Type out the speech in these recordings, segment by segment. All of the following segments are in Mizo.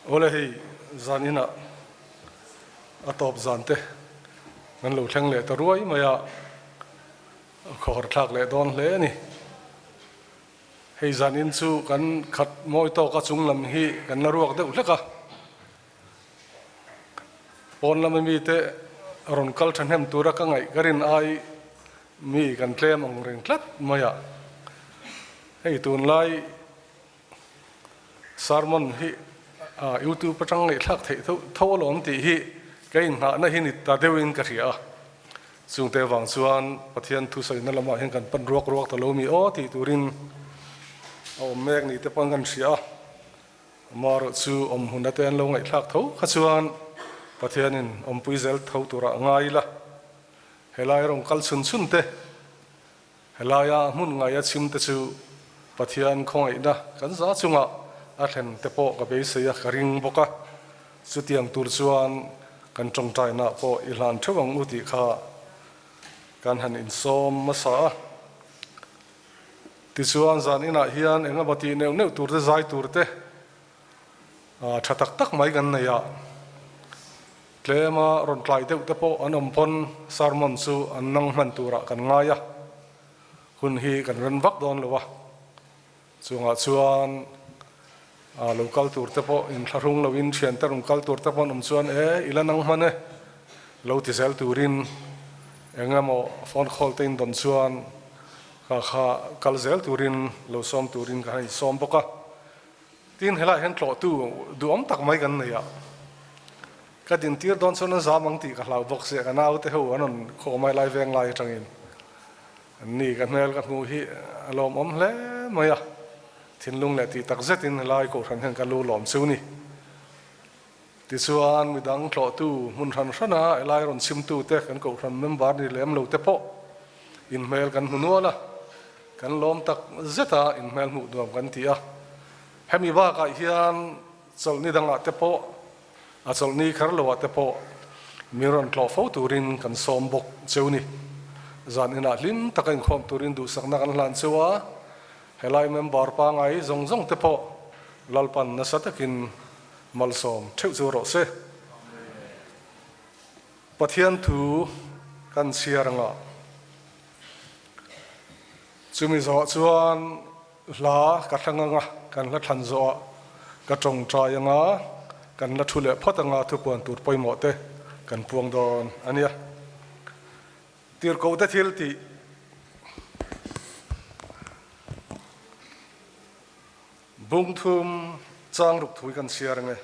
Awle hei zan inah a tawp zan te kan lo thleng leh ta ruai mai a, a khawhar thlak leh dawn hle a ni. Hei zan in chu kan khat mawi tawk a chung lam hi kan la ruak deuh hlek a, pawn lama mite rawn kal thahnem tura ka ngaih ka rin ai mi kan tlem ang reng tlat mai a, hei tunlai Sermon hi YouTube atang ngaihthlak theih tho alawm tih hi ka inhnahna hi ni ta deuhin ka hria a. Chungte avang chuan Pathian thusawina lamah hian kan pan ruak ruak ta lo mi aw tih turin a awm mek ni te pawn kan hria a. Amaherawh chu awm huna te an lo ngaihthlak tho kha chuan Pathianin awmpui zel tho turah a ngai ila. Helai rawng kal chhun chhun te Helaia hmun ngaia chhim te chu Pathian khawngaihna kan za chungah a thlen te pawh ka beisei a, ka ring bawk a. Chutiang tur chuan kan tawngtaina pawh i hlan theuh ang u tih kha kan han insawm hmasa a. Tichuan zan inah hian eng emaw tih neuh neuh tur te, zai tur te tha tak tak mai kan nei a. Tlema rawn tlai deuh te pawh an awm pawn sermon chu an nang hman turah kan ngai a, hun hi kan ren vak dawn lo a, chungah chuan lo kal tur te pawh inthlahrung loin thiante rawn kal tur te pawh an awm chuan e i la nang hman e lo ti zel turin eng emaw phone call te in dawn chuan kha kha kal zel turin lo sawm turin ka han insawm bawk a. Tin, helaiah hian tlawhtu duhawm tak mai kan nei a, ka dintir dawn chuan an zam ang tih ka hlau bawk sia, ka naute ho an rawn khawm a helai veng lai atangin an ni ka hmel ka hmuh hi a lawmawm hle mai a, thinlung leh tih tak zetin helai kohhran hian ka lu lawm chu ni. Tichuan, midang tlawhtu hmun hran hrana helai rawn chhimtute kan kohhran member ni lem lo te pawh inhmel kan hmu nual a, Kan lawm tak zet a, inhmel hmuh nuam kan ti a. Hemi bakah hian chawlhni dangah te pawh, a chawlhni kher loah te pawh min rawn tlawh fo turin kan sawm bawk cheu ni. Zan inah hlim taka inkhawm turin duhsakna kan hlan cheu a, helai member pangai zawng zawng te pawh Lalpan nasa takin malsawm theuh chu rawh se. Pathian thu kan chhiar angah. Chumi zawhah chuan hla ka thlang anga, kan hla thlan zawhah ka tawngtai anga, kan la thu leh phawt anga thupuan tur pawimawh te kan puang dawn a nia. Tirhkoh te thil tih. Bung thum chang ruk thui kan chhiar ange.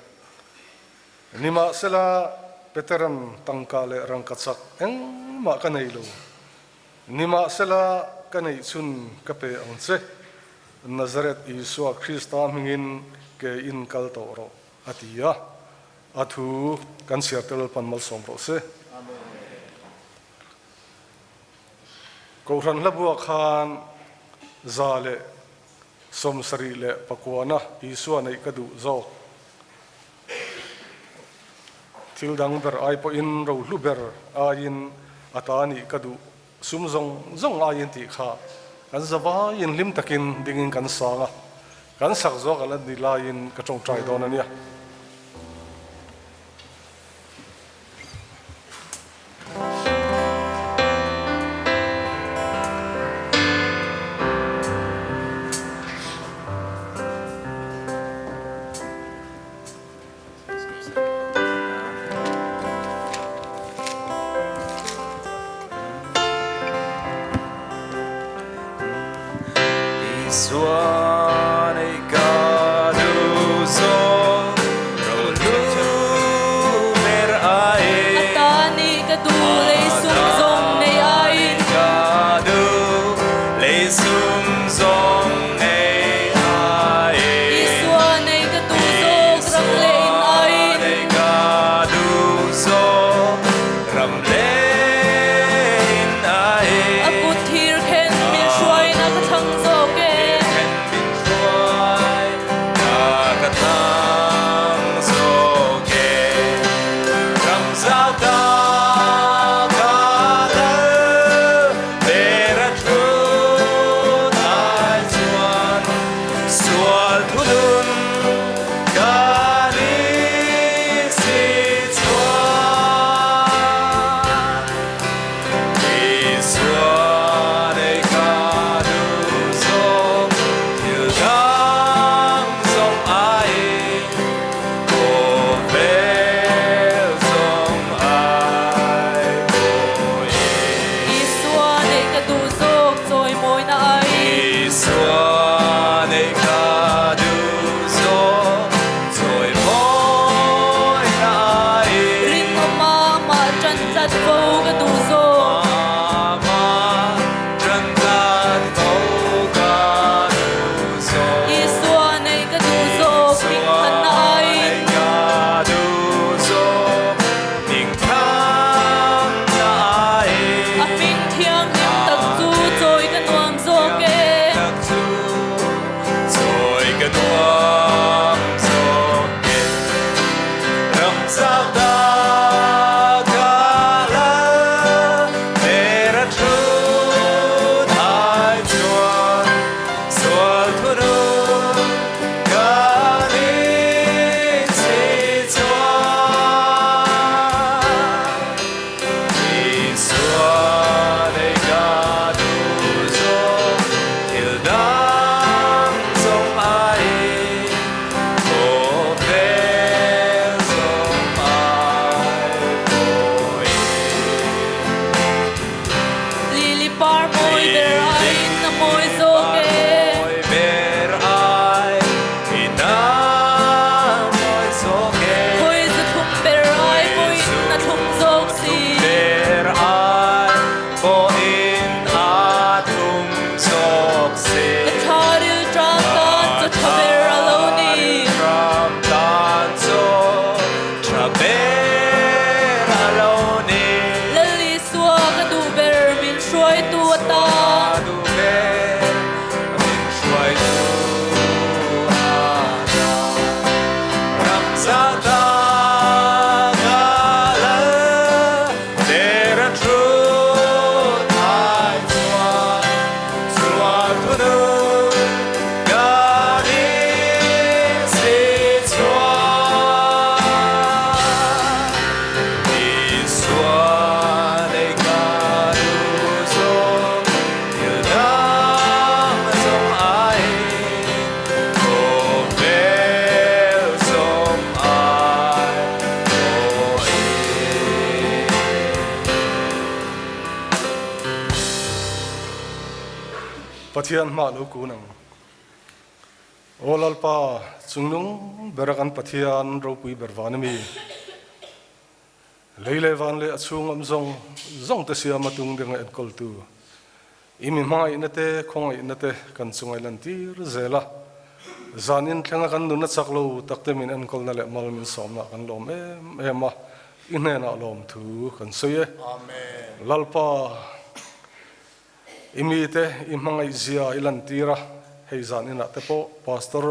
Nimahsela Peteran tangka leh rangka chak engmah ka nei lo. Nimahsela ka neih chhun ka pe ang che. Nazareth Isua Krista hmingin ke in kal tawh rawh, a ti a. A thu kan chhiar te Lalpan malsawm rawh se. Kohhran hlabuah khan 179na Isua neih ka duh zawk. Thil dang ber ai pawhin rohlu ber aiin a ta nih ka duh sum zawng zawng aiin tih kha kan zavaiin hlim takin dingin kan sang a, kan sak zawk a la ni laiin ka tawngtai dawn a nia. tlat fo ka duh zawk. Isua neih ka duh zawk hmingthanna aiin. A hming thianghlim tak chu chawi ka nuam zawk e. Lily par mawi ber aiin a mawi zawk e. Khawi zu thlum ber ai pawhin a thlum zawk si. Ka tha ril ṭam tan chaw ṭha ber a lo ni. Lal Isua ka duh ber min hruaitu atan. Pathian hmah lo kun ang. Aw Lalpa, chungnung bera kan Pathian ropui ber van a mi. Lei leh van leh a chhung awm zawng zawng te siama tung ding a enkawltu i mi hmangaihna te, khawngaihna te kan chunga i lantir zel a. Zanin thlenga kan nunna chak lo tak te min enkawlna leh mal min sawmna kan lawm em em a, i hnenah lawmthu kan sawi e. Lalpa, I mite i hmangaihzia i lantir a, hei zan inah te pawh Pastor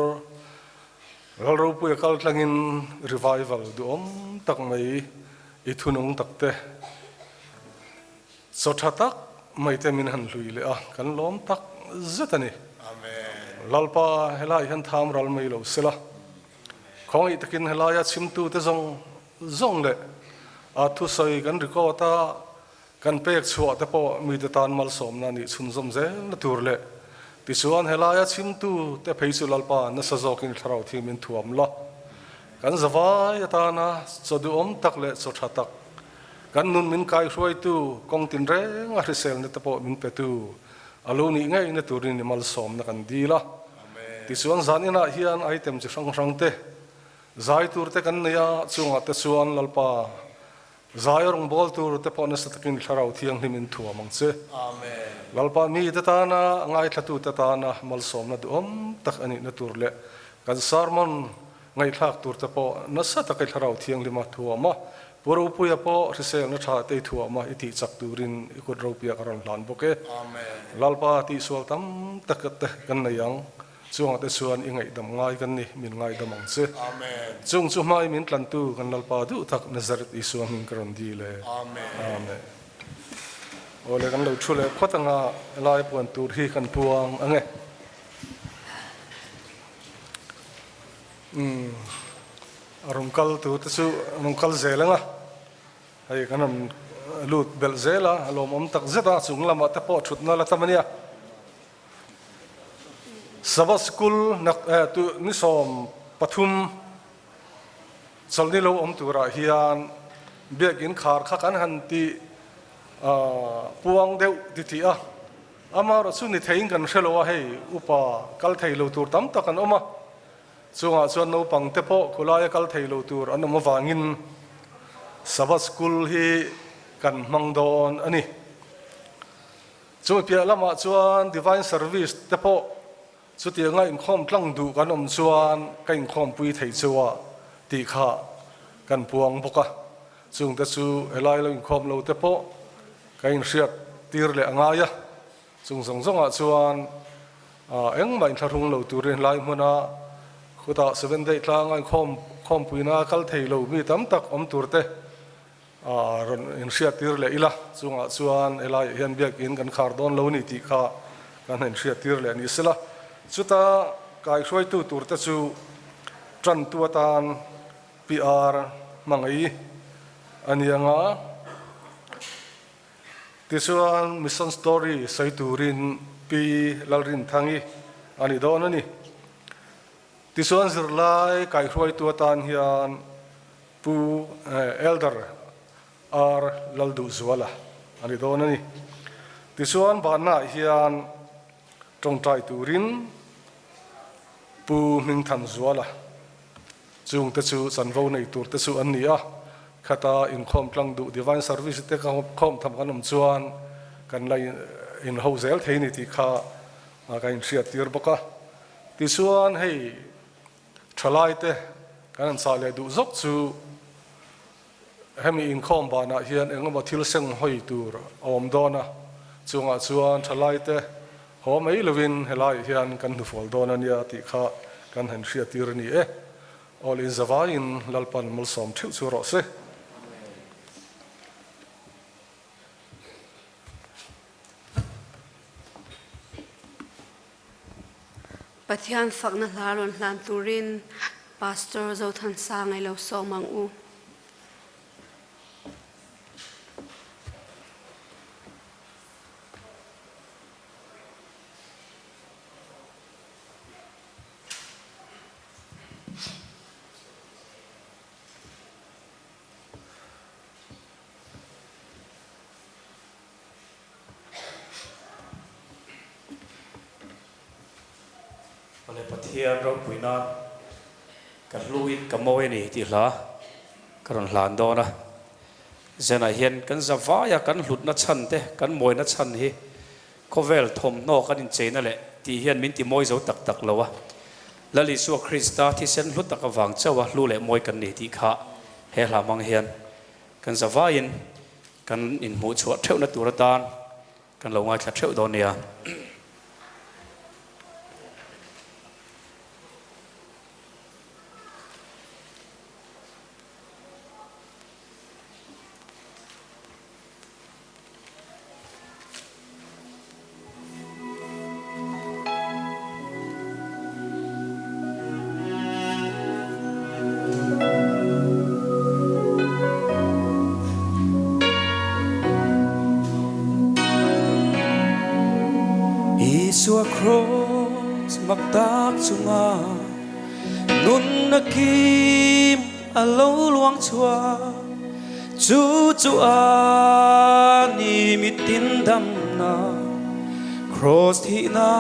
Lalropuia kal tlangin revival duhawm tak mai i thunung tak te, chaw tha tak mai te min han hlui leh a, kan lawm tak zet a ni. Lalpa helai hian tham ral mai lo sela, khawngaih takin helaia chhimtute zawng zawng leh a thusawi kan record a, Kan pek chhuah te pawh mite tan malsawmna nih chhunzawm zelna tur leh tichuan helaia chhimtu te phei chu Lalpa nasa zawkin thlarau thim in thuam la. Kan zavai atana chaw duhawm tak leh chaw tha tak, kan nun min kaihruaitu kawng tinreng a hriselna te pawh min petu a lo nih ngeina turin i malsawmna kan dil a. Tichuan zan inah hian item chi hrang hrang te zai tur te kan nei a, chungah te chuan Lalpa Zai rawngbâwl tûr te pawh nasa takin Thlarau Thianghlim in thuam ang che. Lalpa mite tâna, ngaithlatute tâna malsâwmna duhawm tak a nihna tûr leh kan sermon ngaihthlâk tûr te pawh nasa taka i Thlarau Thianghlima thuam a, Pu Ropuia pawh hriselna ṭha te i thuam a, i tihchak tûrin i kut ropuia ka rawn hlân bawk e. Lalpa tihsual tam tak te kan nei ang. Chungah te chuan i ngaihdam ngai kan ni, min ngaidam ang che. Chung chu hmai min tlantu kan Lalpa duh tak Nazareth Isua hming ka rawn dil e. Amen. Aw le kan lo thu leh phawt anga helai puan tur hi kan puang ang e. Umm a rawn kal tur te chu a rawn kal zel ang a, hei kan rawn lut belh zel a, a lawmawm tak zet a, chung lamah te pawh thutna la tam a nia. Sabbath School nak tu ni 13 chawlhni lo awm turah hian biakin khar kha kan han ti puang deuh ti tih a, amaherawh chu ni theiin kan hre lo a, hei upa kal thei lo tur tam tak an awm a, chungah chuan naupang te pawh khulaia kal thei lo tur an awm avangin Sabbath School hi. kan hmang dawn a ni. Chumi piah lamah chuan Divine Service te pawh chutianga inkhawm tlang duh kan awm chuan ka inkhawmpui thei chu a tih kha kan puang bawk a. Chungte chu helai lo inkhawm lo te pawh ka inhriat tir leh a ngai a. Chung zawng zawngah chuan engmah inthlahrung lo turin helai hmuna khutah Seven Day tlanga inkhawm khawmpuina kal thei lo mi tam tak awm tur te rawn inhriattir leh ila. Chungah chuan helaiah hian biakin kan khar dawn lo ni tih kha kan han inhriattir leh ni sela. Chuta kaihruaitu tur te chu tantu atan PR hmangaih a ni ang a. Tichuan Mission Story sawi turin Pi Lalrinthangi a ni dawn a ni. Tichuan zirlai kaihruaitu atan hian Pu Elder R Lalduhzuala a ni dawn a ni. Tichuan bannaah hian tawngtai turin Pu Hmingthanzuala Chungte chu chanvo nei turte chu an ni a, khata inkhawm tlang duh Divine Service te khawm tham kan awm chuan kan la inho zel thei ni tih kha kan inhriat tir bawk a. Tichuan hei thalaite kan han chah leh duh zawk chu hemi inkhawm banah hian engemaw thil seng hawi tur a awm dawn a, chungah chuan thalaite haw mai lovin helaiah hian kan hnufual dawn a nia tih kha kan han hriattir a ni e. Awl inzavaiin Lalpan malsawm theuh chu rawh se. Pathian fakna hla rawn hlan turin Pastor Zothansanga i lo sawm ang u. Awle Pathian ropui nan ka hluin ka mawi a ni tih hla ka rawn hlan dawn a. Zenah hian kan zavaia kan hlutna chhan te, kan mawina chhan hi khawvel thawmhnaw kan incheina leh tih hian min ti mawi zo tak tak lo a. Lal Isua Krista thisen hlu tak avang chauha hlu leh mawi kan ni tih kha he hla hmang hian kan zavaiin Kan inhmuh chhuah theuhna tur atan kan lo ngaithla theuh dawn nia. Isua Kraws mak tak chunga nunna kim a lo luang chhuak chu chu a ni mitin damna Kraws thihna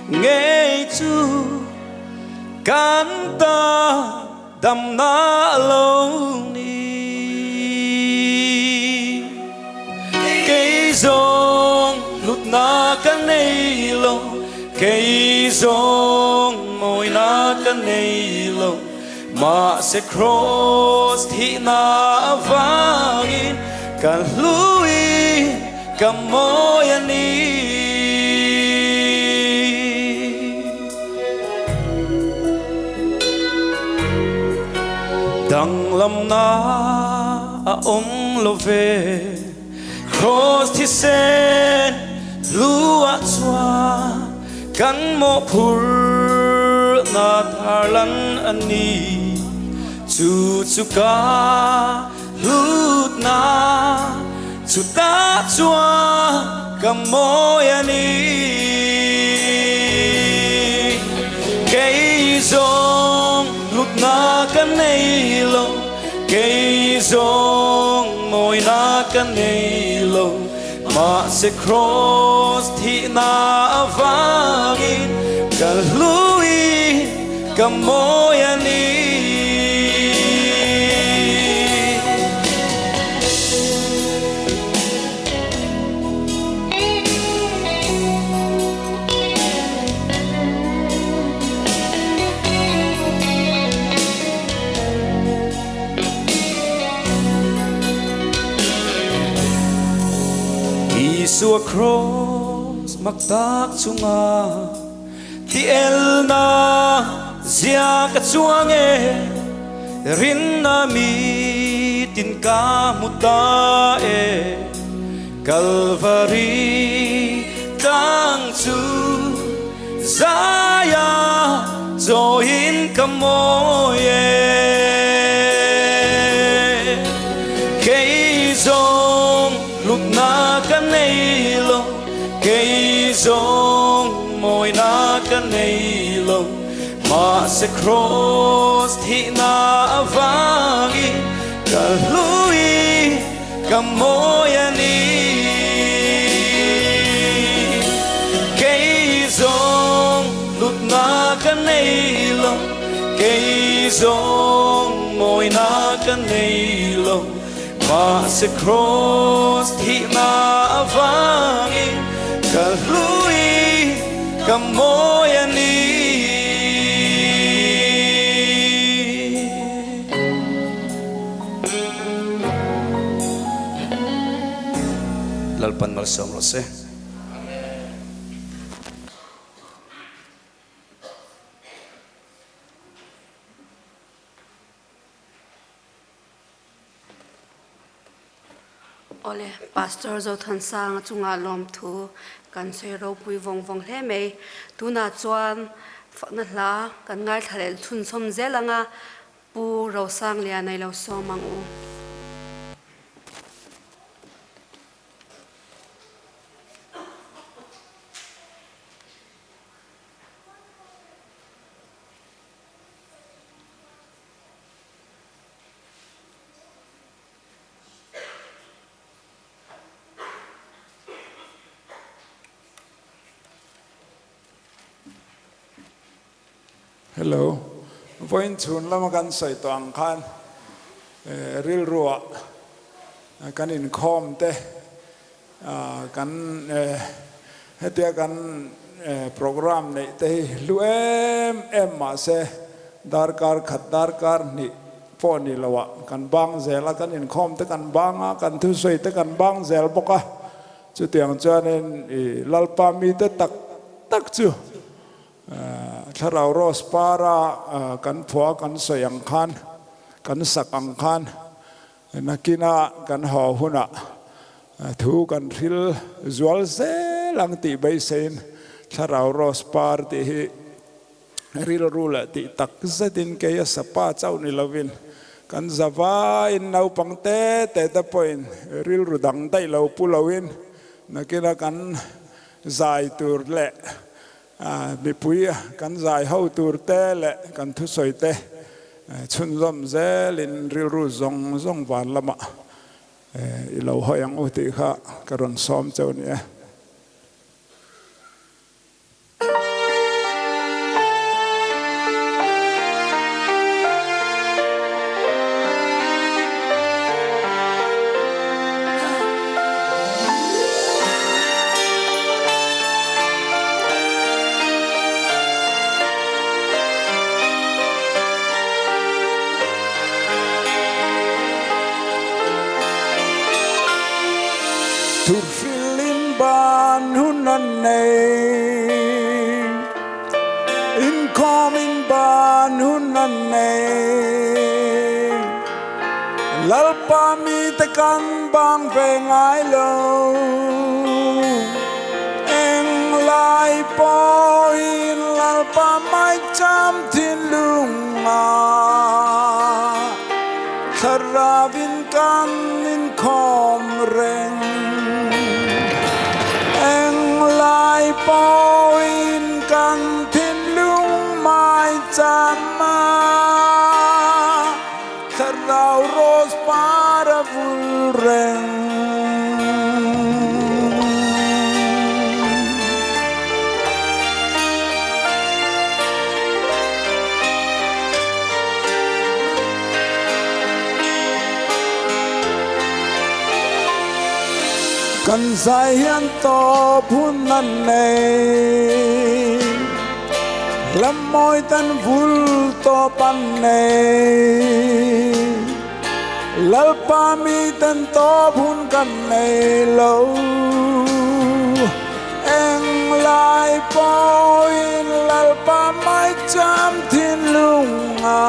ngei chu kan ta damna lo ni. Kei zawng hlutna ka nei lo, kei zawng mawina ka nei lo, mahse Kraws thihna avangin ka hlui ka mawi a ni. Danglamna a awm lo ve, Kraws thisen hluah chuan kan mawhphurhna tharlan a ni. Chu chu ka hlutna chutah chuan ka mawi a ni. Kei zawng hlutna ka nei lo, kei zawng mawina ka nei lo, mahse Kraws thihna avangin ka hlui ka mawi a ni. Isua Kraws mak tak chunga ti elna zia ka chuang e, rinna mitin ka hmu ta e, Kalvari tlang chu zaia chawiin ka mawi e. Kei zawng hlutna ka nei lo, kei zawng mawina ka nei lo, mahse Kraws thihna avangin ka hlui ka mawi a ni. Kei zawng hlutna ka nei lo, kei zawng mawina ka nei lo, mahse Kraws thihna avangin ka hlui ka mawi a ni. Lalpan malsawm rawh se. Awle, Pastor Zothansanga chungah lawmthu kan sawi ropui vawng vawng hle mai. Tunah chuan fakna hla kan ngaithla leh chhunchawm zel ang a, Pu Rosangliana i lo sawm ang u. Hello. Vawiin chhun lama kan sawi tawh ang khan rilruah kan inkhawm te kan hetia kan program neih te hi hlu em em mahse darkar khat darkar hnih pawh ni loah kan bang zel a, kan inkhawm te kan bang a, kan thusawi te kan bang zel bawk a, chutiang chuanin i Lalpa mite tak tak chu Thlarau Rose para kan phua kan sawi ang khan, kan sak ang khan nakina kan haw hunah thu kan hril zual zel ang tih beiseiin Thlarau Rose par tih hi rilru leh tih tak zetin kei a sapa chauh ni lovin kan zavain naupang te te te pawhin rilru dang daih lo pu loin nakina kan zai tur leh mipui kan zai ho tur te leh kan thusawi te chhunzawm zelin rilru zawng zawng van lamah i lo hawi ang u tih kha ka rawn sawm cheu ni e. Thurhrilin ban hun an nei, inkhawmin ban hun an nei. Lalpa mite kan bang ve ngai lo, englai pawhin Lalpa maicham thinlunga thlarauin kan inkhawm reng. Englai pawhin kan thinlung maichama Thlarau rose par a vul reng. Kan zai hian tawp hun an nei. Lam mawi tan vul tawp an nei. Lalpa mi ten tawp hun kan nei lo. lai pawhin Lalpa maicham thinlunga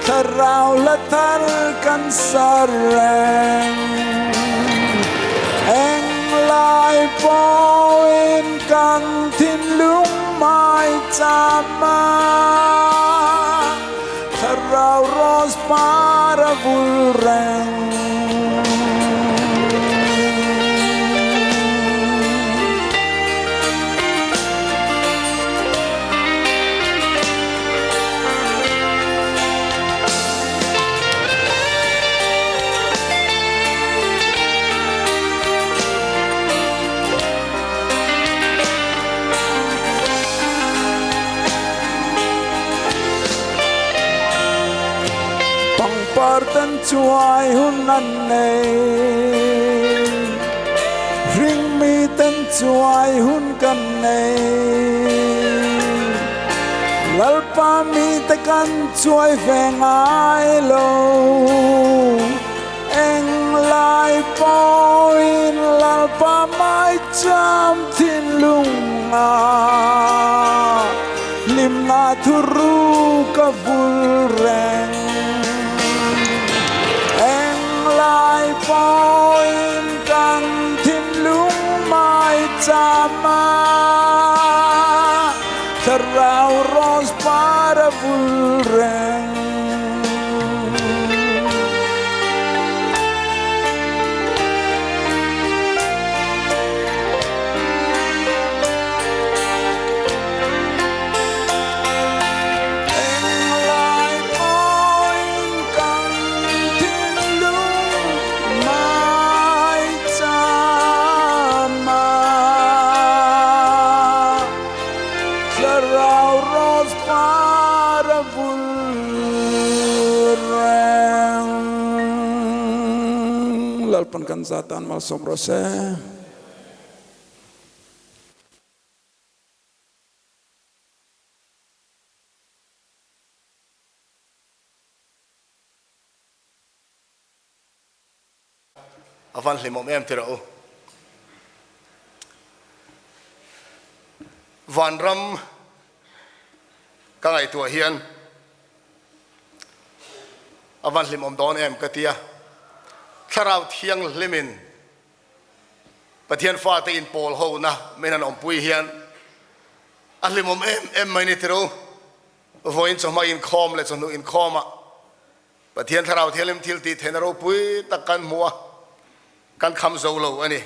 thlarau la thar kan sa reng. Eng lai pawhin kan thinlung maichama thlarau rose par a vul reng. Pangpar ten chuai hun an nei, Hringmi ten chuai hun kan nei. Lalpa mite kan chuai ve ngai lo, Englai pawhin Lalpa maicham thinlunga hlimna thuru ka vul reng. Englai pawhin kan thinlung maichama thlarau rose par a vul reng. Englai pawhin kan thinlung maichama thlarau rose par a vul reng. Lalpan kan zatan malsawm rawh se. A van hlimawm em ti rawh u. Vanram ka ngaihtuah hian a van hlimawm dawn em ka ti a. Thlarau Thianghlimin Pathian fate inpawl hona min han awmpui hian a hlimawm em em mai ni ti rawh u. Vawiin chawhma inkhawm leh chawhnu inkhawmah Pathian Thlarau Thianghlim thil tih theihna ropui tak kan hmu a, kan kham zo lo a ni.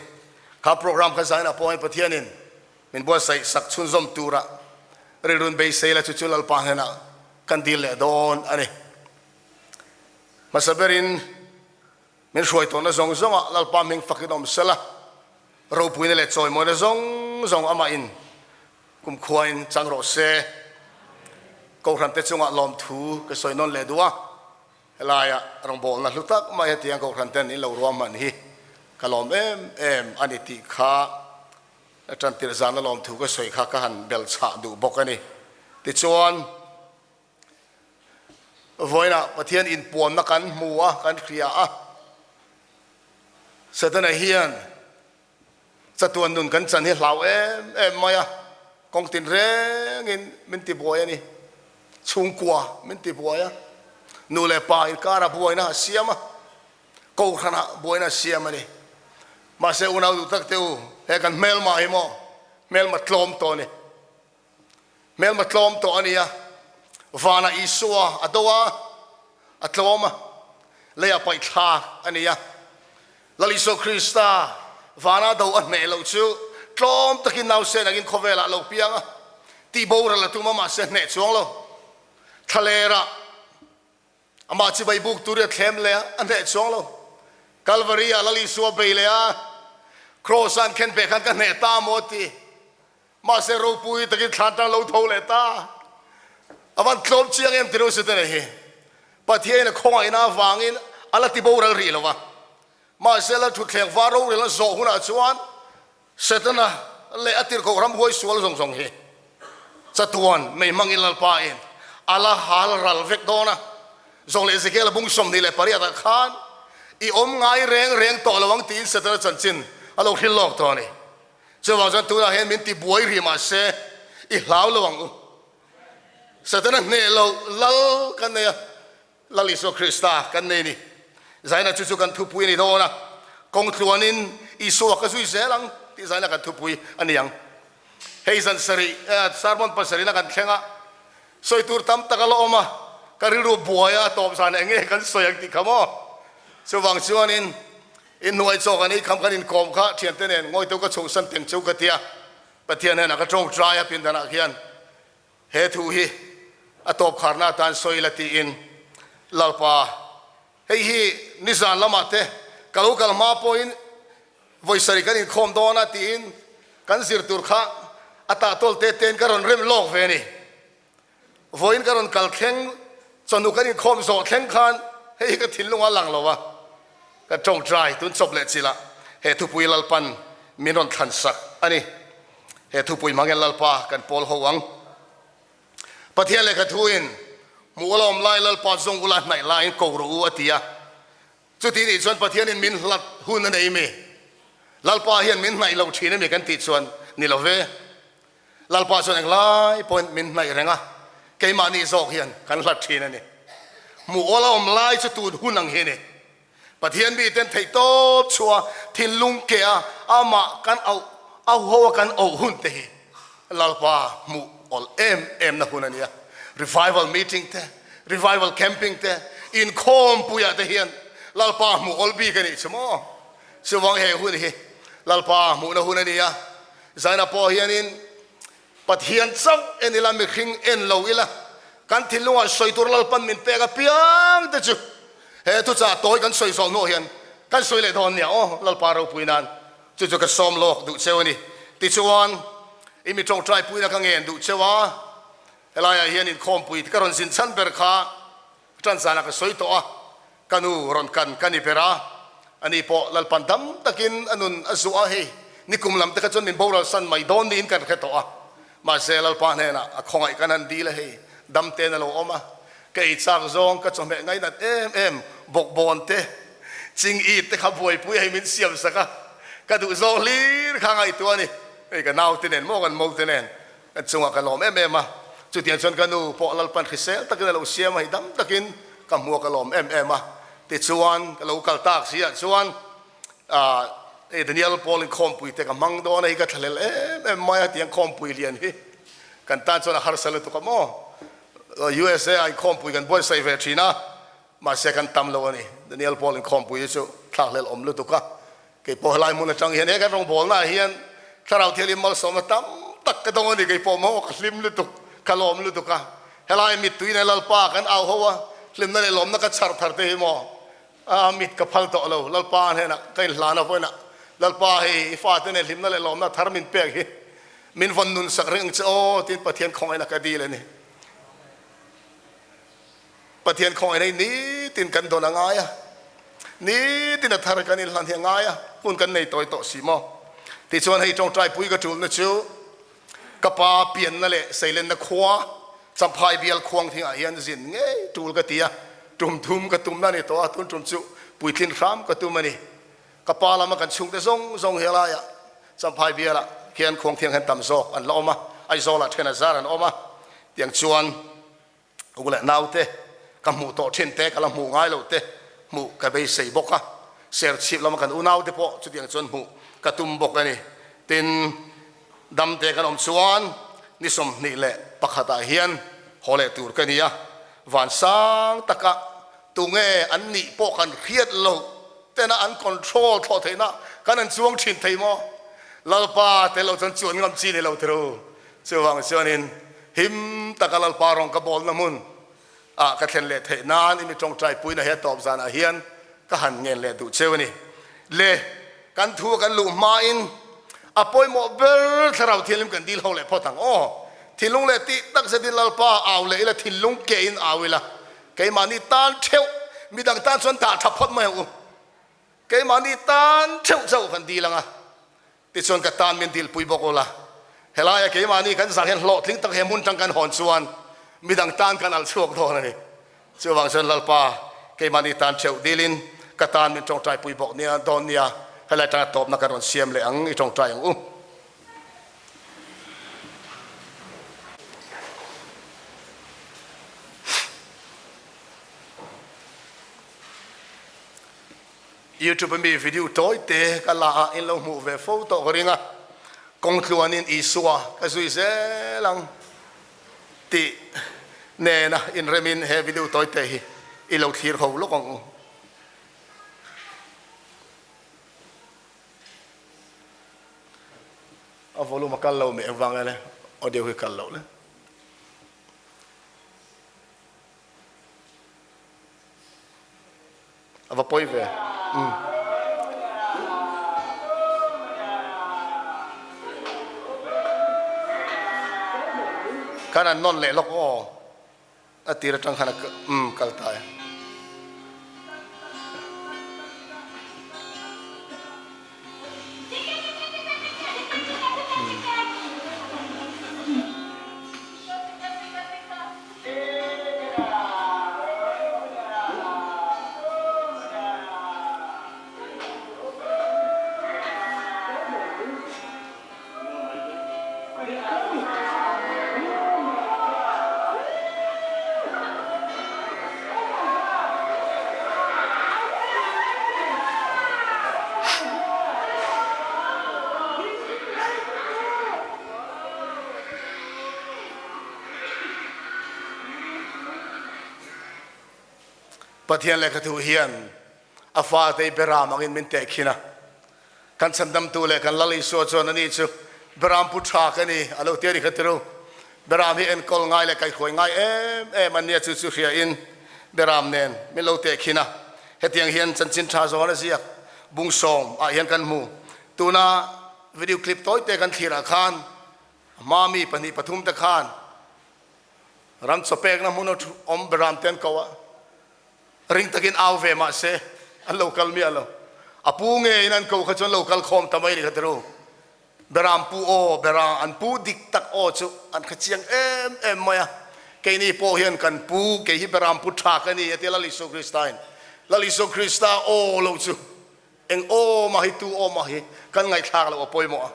Kha program kha zainah pawhin Pathianin min buatsaih sak chhunzawm tura rilrun beisei la chu chu Lalpa hnenah kan dil leh dawn a ni. Hmasa berin min hruai tawhna zawng zawngah Lalpa hming fakin awm sela, ropuina leh chawimawina zawng zawng amahin Kumkhuain chang rawh se. Kohhrante chungah lawmthu ka sawi nawn leh duh a, helaia rawngbawlna hlu tak mai hetiang kohhranten in lo ruahman hi ka lawm em em a ni tih kha tantirh zana lawmthu ka sawi kha ka han bel chhah duh bawk a ni. Tichuan, vawiinah Pathian inpuanna kan hmu a, kan hria a, Setana hian Chatuan nun kan chan hi hlau em em mai a, kawng tin rengin min ti buai a ni. Chhungkua min ti buai a, nu leh pa inkara buaina a siam a, kohhranah buaina a siam a ni. Mahse unau duh tak te u, he kan hmelma hi maw, hmelma tlawm tawh a ni. Hmelma tlawm tawh a ni a, vanah Isua a do a, a tlawm a, leiah paih thlak a ni a. Lal Isua Krista vana do a hneh loh chu tlawm takin nausen angin khawvelah a lo piang a, tih boral a tum a, mahse hneh chuang lo. Thlalerah amah chibai buk turin a thlem leh a, a hneh chuang lo. Kalvari-ah Lal Isua bei leh a, Kraws-a an khen peh khan ka hneh ta maw a ti. Mahse ropui takin thlan tang lo tho leh ta. A van tlawm chiang em ti ro si te nei hi. Pathian a khawngaihna avangin a la ti boral rih lo va. Mahse la thutthleng var rorel a zawh hunah chuan Setana leh a tirhkoh ram huai sual zawng zawng hi chatuan mei hmangin Lalpa in a la hal ral vek dawn a. Zawng leh Ezekiel a bung 28 ah khan i awm ngai reng reng tawh lo ang tiin Setana chanchin a lo hrilh lawk tawh a ni. Chuvang chuan tunah hian min ti buai rih mah se i hlau lo ang u. Setana hneh lo lal kan nei a, Lal Isua Krista kan nei ni. Zaina chu chu kan thupui a ni dawn a, kawng tluanin Isua ka zui zel ang tih zaina kan thupui a ni ang. Hei zan sarih, sermon pasarihna kan thleng a, sawi tur tam tak a la awm a, ka rilru buai a, a tawp zan eng nge kan sawi ang tih kha maw? Chuvang chuanin inhnuai chaw kan ei kham kan inkawm kha thiante nen ngawiteu ka chhohsan teng cheu ka tia, Pathian hnenah ka tawngtai a pindanah khian he thu hi a tawp kharna atan sawi la tiin Lalpa hei hi nizan lamah te ka lo kal hma pawhin vawi sarih kan inkhawm dawn a tiin kan zir tur kha a tahtawl te tein ka rawn rem lawk ve a ni. Vawiin ka rawn kal thleng, chawhnu kan inkhawm zawh thleng khan hei hi ka thinlung a lang lo a, ka tawngtai tun chawp leh chilh ah he thupui Lalpan min rawn thlan sak a ni. He thupui hmang hian Lalpa kan pawl ho ang. Pathian lehkha thuin hmuh a la awm lai Lalpa zawng ula hnaih laiin ko rawh u a ti a. Chuti nih chuan Pathianin min hlat hun a nei mi? Lalpa hian min hnaih lo thin a mi kan tih chuan ni lo ve. Lalpa chuan englai pawhin min hnaih reng a, keimahni zawk hian kan hlat thin a ni. Hmuh awl a awm lai chu tun hun ang hi a ni. Pathian miten theihtawp chhuah thinlung keh a, amah kan auh auho a kan auh hun te hi Lalpa hmuh awl em em na hun a ni a. Revival meeting te, revival camping te, inkhawmpuiah te hian Lalpa hmuh awl bik a nih chu maw? Chuvang he hun hi Lalpa hmuhna hun a ni a. Zaina pawh hianin Pathian chauh en ila, mihring en lo ila, kan thinlungah sawi tur Lalpan min pek apiang te chu he thuchah tawi kan sawi zawh hnuah hian kan sawi leh dawn nia aw, Lalpa ropui nan chu chu ka sawm lawk duh cheu a ni. Tichuan, i mi tawngtai puina ka ngen duh cheu a, helaiah hian inkhawmpui ka rawn zin chhan ber kha Tan zanah ka sawi tawh a, ka nu rawn kan ka ni ber a, ani pawh Lalpan dam takin a nun a zuah a, hei nikum lam te kha chuan min boral san mai dawn niin kan hre tawh a, mahse Lalpa hnenah a khawngaih kan han dil a, hei dam ten a lo awm a, ka ei chak zawng ka chawhmeh ngainat em em bawkbawn te ching it te kha buaipui hei min siam sak a, ka duh zawng hlir kha ngaihtuah a ni, hei ka naute nen maw kan mote nen Kan chungah ka lawm em em a, chutiang chuan ka nu pawh Lalpan hrisel takin a lo siam a, hei dam takin ka hmu a ka lawm em em a. Tichuan ka lo kal tak si ah chuan ah hei Daniel Paul in khawmpui te ka hmang dawn a, hei ka thlahlel em em mai a, tiang khawmpui lian hi kan tan chuan a harsa lutuk a maw. USA ah inkhawmpui kan buatsaih ve thin a, mahse kan tam lo a ni. Daniel Paul inkhawmpui hi chu thlakhlel awm lutuk a, Kei pawh helai hmun atang hian he kan rawngbawlna ah hian Thlarau Thianghlim malsawmna tam tak ka dawng a ni. Kei pawh maw ka hlim lutuk, ka lawm lutuk a. Helai mittui nen Lalpa kan au ho a, hlimna leh lawmna ka chhar thar te hi maw a mit ka phal tawh lo. Lalpa hnenah ka inhlan a vawiinah Lalpa hei i fate nen hlimna leh lawmna thar min pek hi min vawn nun sak reng ang che aw tiin Pathian khawngaihna ka dil a ni. Pathian khawngaih nei nitin kan dawn a ngai a, nitin a thar kan inhlan hi a ngai a, hun kan nei tawi tawh si maw? Tichuan hei tawngtai pui ka tulna chu ka pa pianna leh seilenna khua Champhai bial khuang thingah hian zin ngei tul ka ti a, tum thum ka tumna a ni tawh a, tun tum chu puitlin hram ka tum a ni. Ka pa lama kan chhungte zawng zawng he laiah Champhai bialah khian khuang thiang hian tam zawk an la awm a, Aizawlah then a zar an awm a, tiang chuan U leh naute ka hmuh tawh thin te, ka la hmuh ngai lo te hmuh ka beisei bawk a, Serchhip lama kan unaute pawh chutiang chuan hmuh ka tum bawk a ni. Tin, damte kan awm chuan ni 21 ah hian haw leh tur ka ni a, vansang taka tunge an nih pawh kan hriat loh tena an control thlawh theihna kan an chuang thin thei maw? Lalpa tel lo chuan chuan ngam chi ni lo tiro. Chuvang chuanin him taka Lalpa rawng ka bawlna hmun ah ka thlen leh theih nan i mi tawngtai puina he tawp zanah hian ka han ngen leh duh cheu a ni. Le, kan thu a kan luh hmain a pawimawh ber Thlarau Thianghlim kan dil ho leh phawt ang aw. Thinlung leh tih tak zetin Lalpa au leh ila, thinlung ke in au ila, keimahni tan theuh, midang tan chuan dah tha phawt mai ang u. Keimahni tan theuh chauh kan dil ang a. Tichuan ka tan min dilpui bawk ula, helaia keimahni kan zah hian hlawhtling tak he hmun tang kan hawn chuan midang tan kan alh chhuak dawn a ni. Chuvang chuan Lalpa, keimahni tan theuh dilin ka tan min tawngtaipui bawk nia dawn nia, helai tanga tawpna kan rawn siam leh ang i tawngtai ang u. Youtube ami video tawi te ka la a in lo hmuh ve fo tawh ka ring a, kawng tluanin Isua ka zui zel ang tih nena inremin he video tawi te hi i lo thlir ho lawk ang u. A volume a kal lo mi engvang nge le audio hi kal loh le. A va pawi ve. Umm. Khan an nawn leh lawk aw. A tir atang khan a umm kal ta e. Pathian lehkhathu hian a fate Beram angin min tehkhin a. Kan chhandamtu leh kan Lal Isua chuan ani chu Beram pu tha ka ni a lo ti a ni kha tiru. Beram hi enkawl ngai leh kaihruai ngai em em an nia chu chu hria in Beram nen min lo tehkhin a. Hetiang hian chanchin tha zawn a ziak bungsawm ah hian kan hmu. Tuna video clip tawi te kan thlir ah khan A hma mi pahnih pathum te khan ram chawpekna hmun a awm beram te an ko a, ring takin au ve mah se an lo kal miah lo. A pu ngeiin an ko kha chu an lo kal khawm ta mai ni kha tiru. Beram pu aw, beram an pu dik tak aw chu an hre chiang em em mai a. Keini pawh hian kan pu, kei hi beram pu tha ka ni a ti a Lal Isua Krista in. Lal Isua Krista aw lo chu Eng aw mah hi tu aw mah hi kan ngaihthlak loh a pawimawh a,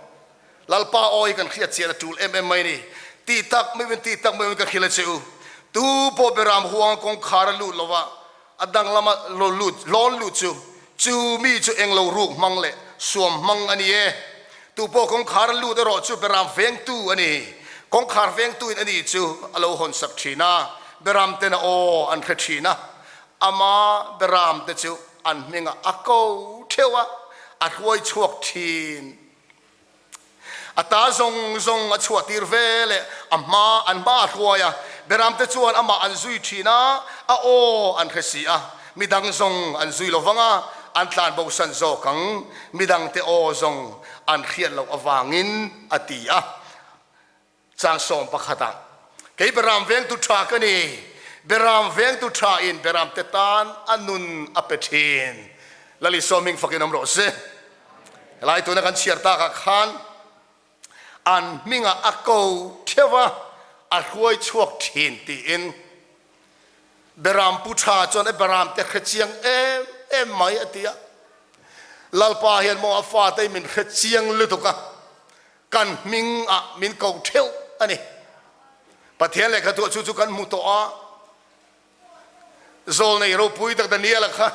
Lalpa aw hi kan hriat chian a tul em em mai ni. Tih tak meuhin tih tak meuhin ka hrilh a che u. Tu pawh beram huanga kawngkhar a lut lova a danglama lo lut lawn lut chu chu mi chu eng lo ruk hmang leh suam hmang a ni e. Tu pawh kawngkhar a lut erawh chu beram vengtu a ni. Kawngkhar vengtuin a ni chu a lo hawnsak thin a, beram ten a aw an hre thin a, ama beram te chu an hmingah a ko theuh a, a hruai chhuak thin. A ta zawng zawng a chhuah tir ve leh a hma an hma a hruai a, beramte chuan amah an zui thin a, a aw an hre si a, midang zawng an zui lo vang a, an tlan bosan zawk ang, midangte aw zawng an hriat loh avangin a ti a. Changsawm pakhatah, Kei Beram vengtu tha ka ni, Beram vengtu tha in Beram te tan a nun a pe thin. Lal Isua hming fakin awm rawh se. Helai tuna kan chhiar takah khan an hmingah a ko theuh a, a hruai chhuak thin tiin Beram pu tha chuan e Beram te hre chiang em em mai a ti a. Lalpa hian maw a fate hi min hre chiang lutuk a, Kan hming ah min ko theuh a ni. Pathian lehkha tuah chu chu kan hmu tawh a, Zawlnei ropui tak Daniel-a kha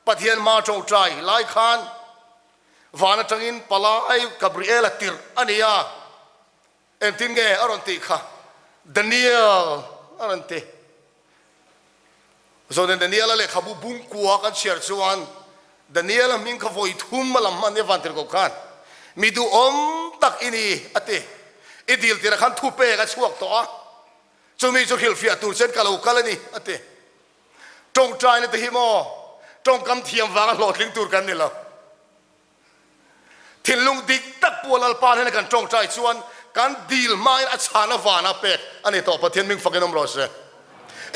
Pathian hma tawngtai lai khan van atangin palai Gabriel-a tirh a ni a, engtin nge a rawn tih kha? Daniel a rawn ti. Zawhna Daniel-a lehkhabu bungkua kan chhiar chuan Daniel-a hming kha vawi thum a lam hman nia vantirhkoh khan mi duhawm tak i ni a ti. I dil tirah khan thupek a chhuak tawh a, chumi chu hrilhfiah tur chuan ka lo kal a ni a ti. Tawngtaina te hi maw tawngkam thiam vanga hlawhtling tur kan ni lo. Thinlung dik tak pawh Lalpa hnena kan tawngtai chuan kan dil hmain a chhan a van a pek a ni tawh. Pathian ming fakin awm rawh se.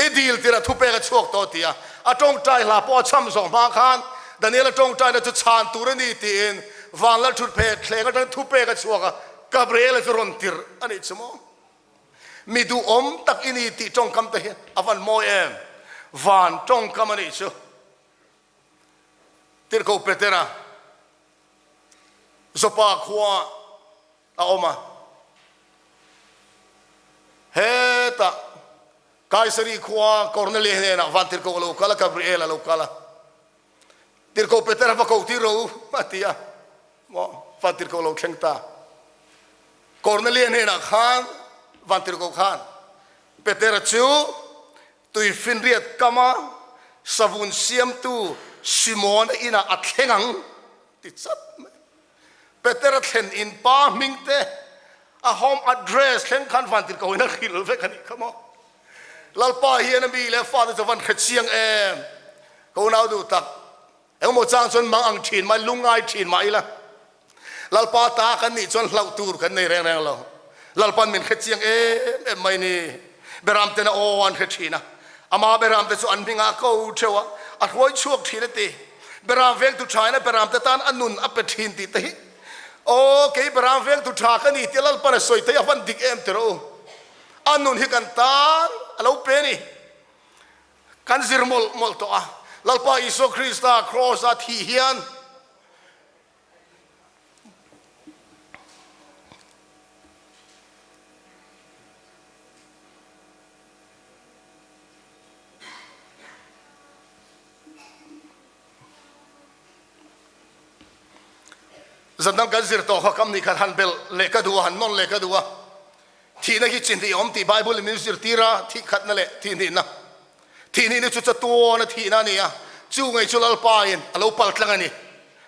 I dil tirah thupek a chhuak tawh ti a, a tawngtai hla pawh a cham zawh hma khan Daniel-a tawngtaina chu chhan tur a ni tiin van lal thut phek thleng atangin thupek a chhuak a, Gabriel-a chu rawn tirh a nih chu maw? Mi duhawm tak i ni tih tawngkam te hi a van mawi em? Van tawngkam a nih chu. Tirhkoh Petera Joppa khua a awm a, hetah Kaisari khua Kornelia hnenah van tirhkoh a lo kal a, Gabriel a lo kal a. Tirhkoh Petera va ko tir rawh u, a ti a. Maw, van tirhkoh lo thleng ta. Kornelia hnenah khan van tirhkoh khan Petera chu tuifinriat kama savun siamtu Simona inah a thleng ang ti chat mai. Petera thlen in pa hming te a home address thleng khan van tirhkoh in a hrilh vek a nih kha maw. Lalpa hian a mi leh a fate chu van hre chiang em. Ka unau duh tak. Engmaw chang chuan mang ang thin mai, lungngai thin mah ila, Lalpa ta kan nih chuan hlauh tur kan nei reng reng lo. Lalpa'n min hre chiang em em mai ni. Beram ten a aw an hre thin a, ama beram te chu an hmingah a ko theuh a, a hruai chhuak thin a ti. Beram vengtu tha in a beram te tan a nun a pe thin tih te hi, Aw, kei beram vengtu tha ka ni tia Lalpa'n a sawi te hi a van dik em tiraw u. A nun hi kan tan a lo pe a ni. Kan zir mawlh mawlh tawh a, Lalpa Isua Krista Kraws-a thih hian zan dang kan zir tawh kha kam nih khan han belh leh ka duh a, han nawn leh ka duh a. Thihna hi chi hnih a awm tih Bible in min zirtir a, thih khatna leh thih hnihna. Thih hnihna chu chatuana thihna a ni a, chu ngei chu Lalpa in a lo pal tlang a ni.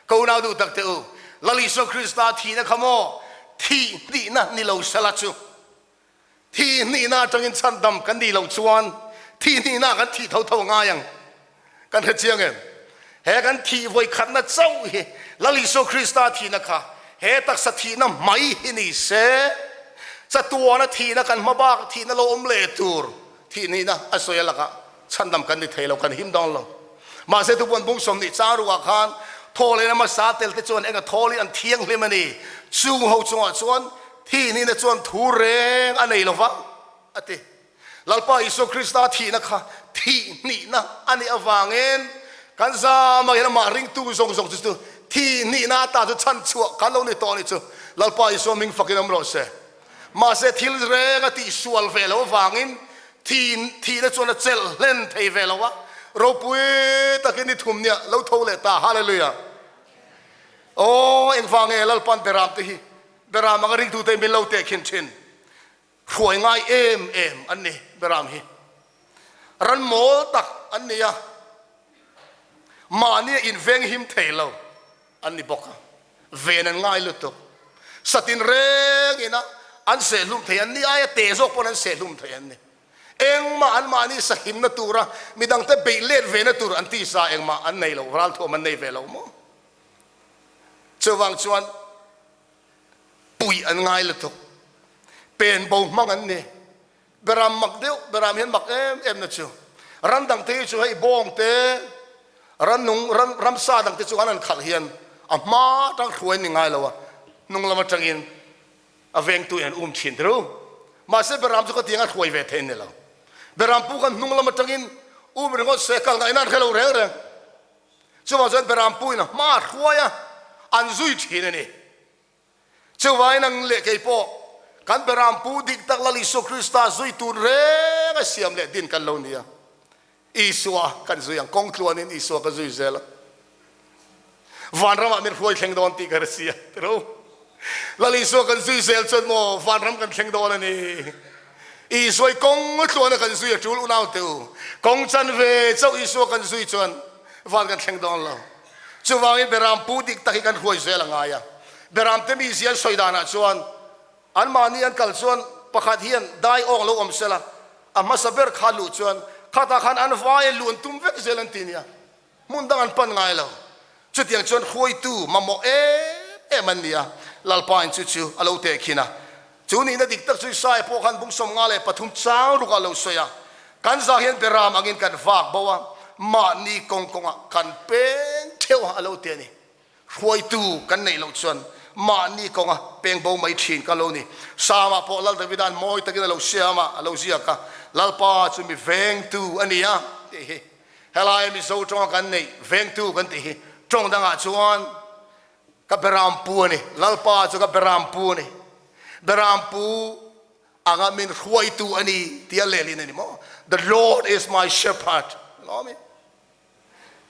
Ka unau duh tak teh u, Lal Isua Krista thihna kha maw thih hnihna ni lo sela chu thih hnihna atangin chhandam kan nih loh chuan thih hnihna kan thih tho tho a ngai ang. Kan hre chiang em? He kan thih vawi khatna chauh hi Lal Isua Krista thihna kha he taksa thihna mai hi ni se, chatuana thihna kan hma bak thihna lo awm leh tur thih nihna a sawi a lakah chhandam kan ni thei lo, kan him dawn lo. Mahse tupuan bung 20 chang ruah khan thaw leh hmasa tel te chuan enga thawl hi an thianghlim a ni, chung ho chungah chuan thih nihna chuan thu reng a nei lova a ti. Lalpa Isua Krista thihna kha thih hnihna a nih avangin kan zama hian amah ringtu zawng zawng chu chu thih hnihna ata chu chhan chhuah kan lo ni tawh a nih chu. Lalpa Isua hming fakin awm rawh se. Mahse thil reng a tihsual ve loh avangin thi thihna chuan a chelh hlen thei ve lo a, ropui takin ni thum nia lo tho leh ta. Hallelujah! Aw, engvang nge Lalpa'n beram te hi beram anga ringtute min lo tehkhin thin? Hruai ngai em em an ni Beram hi. Ran mawl tak an ni a, mahni a inveng him thei lo an ni bawk a, ven an ngai lutuk. Satin reng ina an sehhlum thei an ni aia te zawk pawn an sehhlum thei an ni. Engmah an mahni sahimna tura midangte beih let ve na tur an tisa engmah an nei lo, ralthuam an nei ve lo maw? Chuvang chuan Puih an ngai lutuk. Pen bo hmang an ni. Beram mak deuh, beram hian mak em em na chu. Ran dang te hi chu hei bawng te, ran nung, ran, ramsa dang te chu an han khalh hian a hma atang hruai an ni ngai lo a, hnung lam atangin a vengtu in an um thin tirh u. Mahse beram chu ka tiang a hruai ve thei a ni lo. Beram pu khan hnung lam atangin um ringawt se kal ngaihna an hre lo reng reng. Chuvang chuan Berampuiin a hma a hruai a, an zui thin a ni. Chuvangin ang leh kei pawh kan Berampu dik tak Lal Isua Krista zui tur reng a siam leh din kan lo ni a. Isua kan zui ang, kawng tluanin Isua ka zui zel a. Vanramah min hruai thleng dawn tih ka hre si a, ti ro. Lal Isua kan zui zel chuan maw vanram kan thleng dawn a ni. Isua i kawng tluana kan zui a tul unau te u. Kawng chan ve chauh Isua kan zui chuan van kan thleng dawn lo. Chuvangin Beram pu dik tak hi kan hruai zel a ngai a. Beram te mi zial sawi danah chuan anmahni an kal chuan pakhat hian dai awk lo awm sela a hmasa ber kha luh chuan khatah khan an vai a luan tum vek zel an ti nia. Hmun dang an pan ngai lo. Chutiang chuan hruaitu mamawh em em an ni a, Lalpain chu chu a lo tehkhin a. Chu nihna dik tak chu Isaiah pawh khan bung 53 chang rukah a lo sawi a, Kan zah hian beram angin kan vak bo a, mahni kawng kawngah kan peng theuh a, a lo ti a ni. Hruaitu kan neih loh chuan mahni kawnga peng bo mai thin ka lo ni. Psalm-ah pawh Lal Davida'n mawi takin a lo siam a, a lo ziak a, Lalpa chu mi vengtu a ni a, tih hi. Helai Mizo tawnga kan neih vengtu kan tih hi tawng dangah chuan ka berampu a ni, Lalpa chu ka berampu a ni, berampu anga min hruaitu a ni tia lehlin a ni maw? The Lord is my shepherd, lawm i.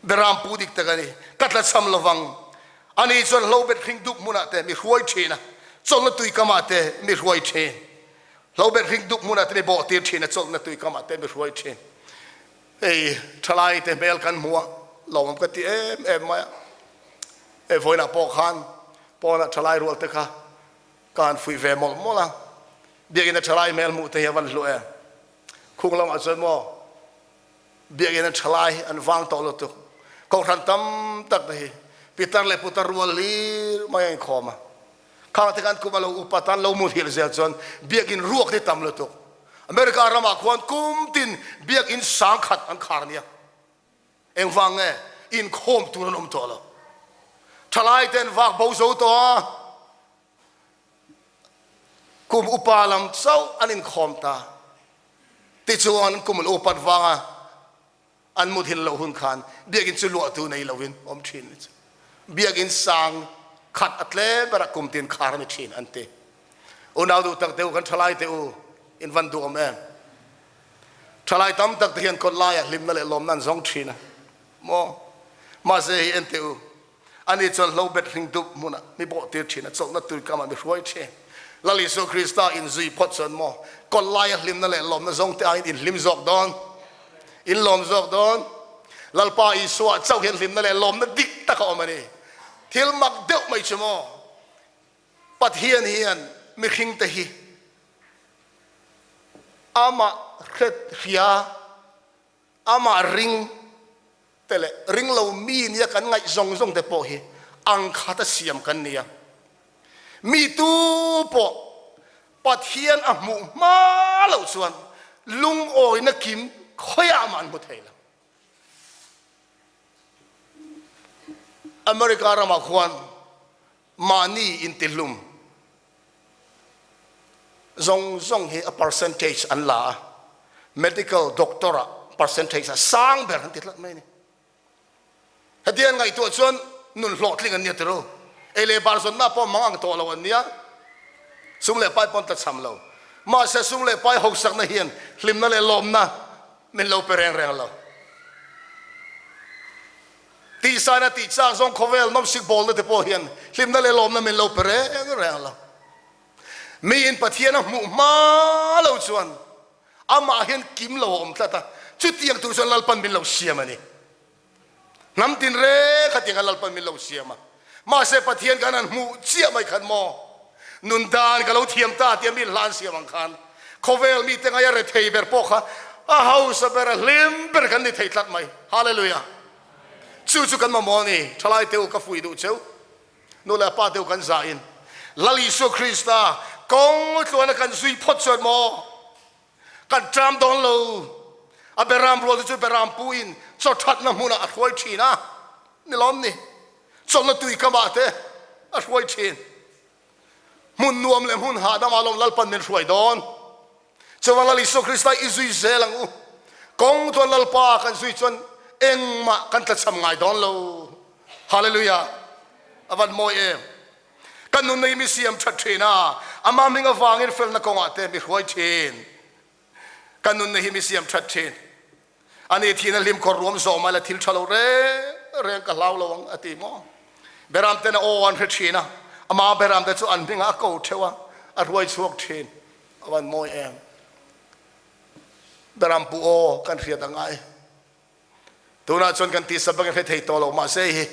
Beram pu dik tak a ni. Ka tlachham lovang. Ani chuan hlobet hring dup hmunah te mi hruai thin a, chawlhna tui kamah te mi hruai thin. Hlobet hring dup hmunah te mi bawh tir thin a, chawlhna tui kamah te mi hruai thin. Hei thalai te hmel kan hmu a, lawmawm ka ti em em mai a. Hei vawiinah pawh khan pawnah thalai rual te kha ka han fuih ve mawlh mawlh a. Biakinn a thalai hmel hmuh te hi a van hlu em. Khung lamah chuan maw Biakinn a ṭhalai an vang tawh lutuk. Kohhran tam tak te hi pitar leh putar rual hlir mai a inkhawm a. Khang te khan kum a lo upa tan lo muthilh zel chuan biakinn ruak te tam lutuk. America ramah khuan kum tin biakinn sangkhat an khar nia. Engvang nge inkhawm tur an awm tawh lo. Ṭhalai te an vak bo zo tawh a. Kum upa lam chauh an inkhawm ta. Tichuan kum an upat vanga an muthilh loh hun khan biakinn chu luahtu nei loin awm thin a ni chu. Biakinn sang khat a tlem berah kum tin khar a ni thin an ti. Unau duh tak te u, kan thalai te u, in van duh awm em? Thalai tam tak te hian kawt laiah hlimna leh lawmna an zawng thin a maw? Mahse hei en teh u, Ani chuan hlo bet hring dup hmunah mi bawhtir thin a, chawlhna tuikamah mi hruai thin. Lal Isua Krista inzui phawt chuan maw, kawl laia hlimna leh lawmna zawngte aiin in hlim zawk dawn? In lawm zawk dawn? Lalpa Isua chauh hian hlimna leh lawmna dik tak a awm a ni. Thil mak deuh mai chu maw, Pathian hian mihringte hi amah hret hria, Amah ring te leh ring lo mi nia kan ngaih zawng zawng te pawh hi ang khat a siam kan ni a. Mi tu pawh Pathian a hmuh hma loh chuan lungawina kim khawiah mah an hmu thei lo. America ramah khuan mahni intihlum zawng zawng hi a percentage an la a, medical doctor ah percentage a sang ber an ti tlat mai a ni. Hetiang an ngaihtuah chuan nun hlawhtling an nia tiro, ei leh bar zawnna pawh mang ang tawh lo an nia, sum leh pai pawh an tlachham lo. Mahse sum leh pai hausakna hian hlimna leh lawmna min lo pe reng reng lo. Tihsaina tih chak zawng khawvel nawmsik bawlna te pawh hian hlimna leh lawmna min lo pe reng reng lo. Miin Pathian a hmuh hma lo chuan amah hian kim lo a awm tlat a, chutiang tur chuan Lalpan min lo siam a ni. Hnam tin reng kha tiang khan Lalpan min lo siam a, mahse Pathian khan an hmuh chiah mai khan maw nun dan ka lo thiam ta tia mi hla an siam ang khan khawvel mite ngaia rethei ber pawh kha a hausa ber a hlim ber kan ni thei tlat mai. Hallelujah! Chu chu kan mamawh a ni. Thalai te u ka fuih duh cheu. Nu leh pa te u kan zah in Lal Isua Krista kawng tluana kan zui phawt chuan maw kan ṭam dawn lo. A beram rual te chu beram pu in chaw ṭhatna hmunah a hruai ṭhin a ni lawm ni. Chawlhna tui kamah te a hruai ṭhin. Hmun nuam leh hmun hahdam ah lawm Lalpan min hruai dawn. Chuan Lal Isua Krista i zui zel ang u. Kawng chuan Lalpa kan zui chuan engmah kan tlachham ngai dawn lo. Hallelujah! A van mawi em! Kan nunna hi mi siam that thin a, Amah hming avangin felna kawngah te mi hruai thin. Kan nunna hi mi siam that thin. Ani thihna hlim khawr ruam zawh mai la thil tha lo reng reng ka hlau lo ang a ti maw? Beram ten a aw an hre thin a, amah beram te chu an hmingah a ko theuh a, a hruai chhuak thin. A van mawi em! Beram pu aw kan hriat a ngai. Tunah chuan kan tihsap bak in hre thei tawh lo mahse hi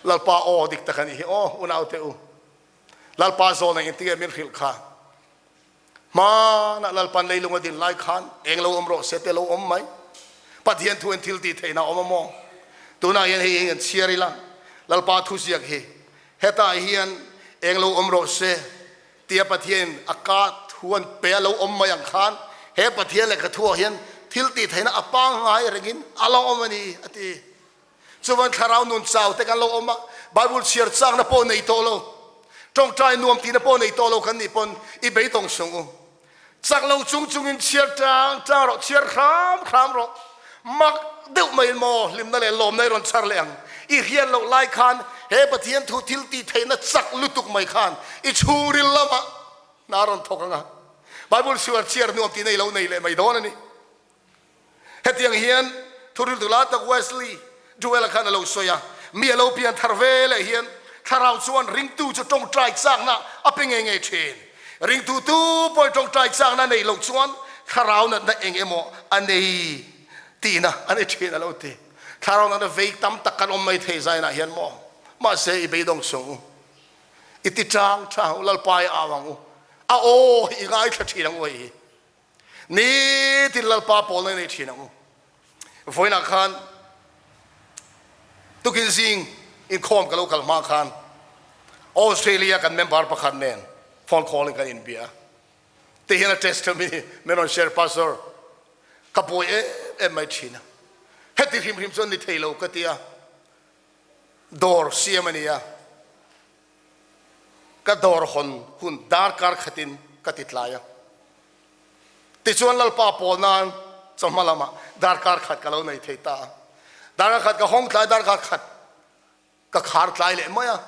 Lalpa aw dik tak a nih hi aw unaute u. Lalpa zawl eng engtin nge min hrilh kha? Hmanah Lalpan leilung a din lai khan eng lo awm rawh se te lo awm mai. Pathian thu in thil tih theihna a awm a maw? Tunah hian hei hi kan chhiar ila, Lalpa thuziak hi hetah hian eng lo awm rawh se tia Pathian in a ka thu an pe a lo awm mai ang khan he Pathian lehkha thuah hian thil tih theihna a pangngai rengin a lo awm a ni a ti. Chuvan thlarau nun chau te kan lo awm a, Bible chhiar chakna pawh nei tawh lo, tawngtai nuam tihna pawh nei tawh lo kan nih pawn i beidawng sung u. Chak lo chung chungin chhiar tang tang rawh, chhiar hram hram rawh. Mak deuh maiin maw hlimna leh lawmna i rawn chhar leh ang. I hriat loh lai khan he Pathian thu thil tih theihna chak lutuk mai khan i chhungril lamah hna a rawn thawk ang a. Bible chhiar chhiar nuam tihna i lo nei leh mai dawn a ni. Hetiang hian. Thuriltu la tak Wesley Joel-a khan a lo sawi a, Mi a lo pian thar ve leh hian thlarau chuan ringtu chu tawngtai chakna a pe ngei ngei thin. Ringtu tu pawhin tawngtai chakna neih loh chuan thlarau natna eng emaw a nei tihna a ni thin a lo ti. Thlarau natna vei tam tak kan awm mai thei zainah hian maw? Mahse i beidawng sung u, i ti chang tha u, Lalpa i au ang u, a aw hi i ngaithla thin ang u hei hi. Nitin Lalpa pawl nei nei thin ang u. Vawiinah khan tukin zing inkhawm ka lo kal hma khan Australia kan member pakhat nen phone call in kan inbia. Ti hian a testimony min rawn share Pastor ka buai em em mai thin a. Heti hrim hrim chuan ni thei lo ka ti a. Dawr siam a ni a. Ka dawr hawn hun darkar khatin ka ti tlai a. Tichuan Lalpa pawl nan chawhma lamah darkar khat ka lo nei thei ta a. Darkar khat ka hawng tlai, darkar khat ka khar tlai leh mai a.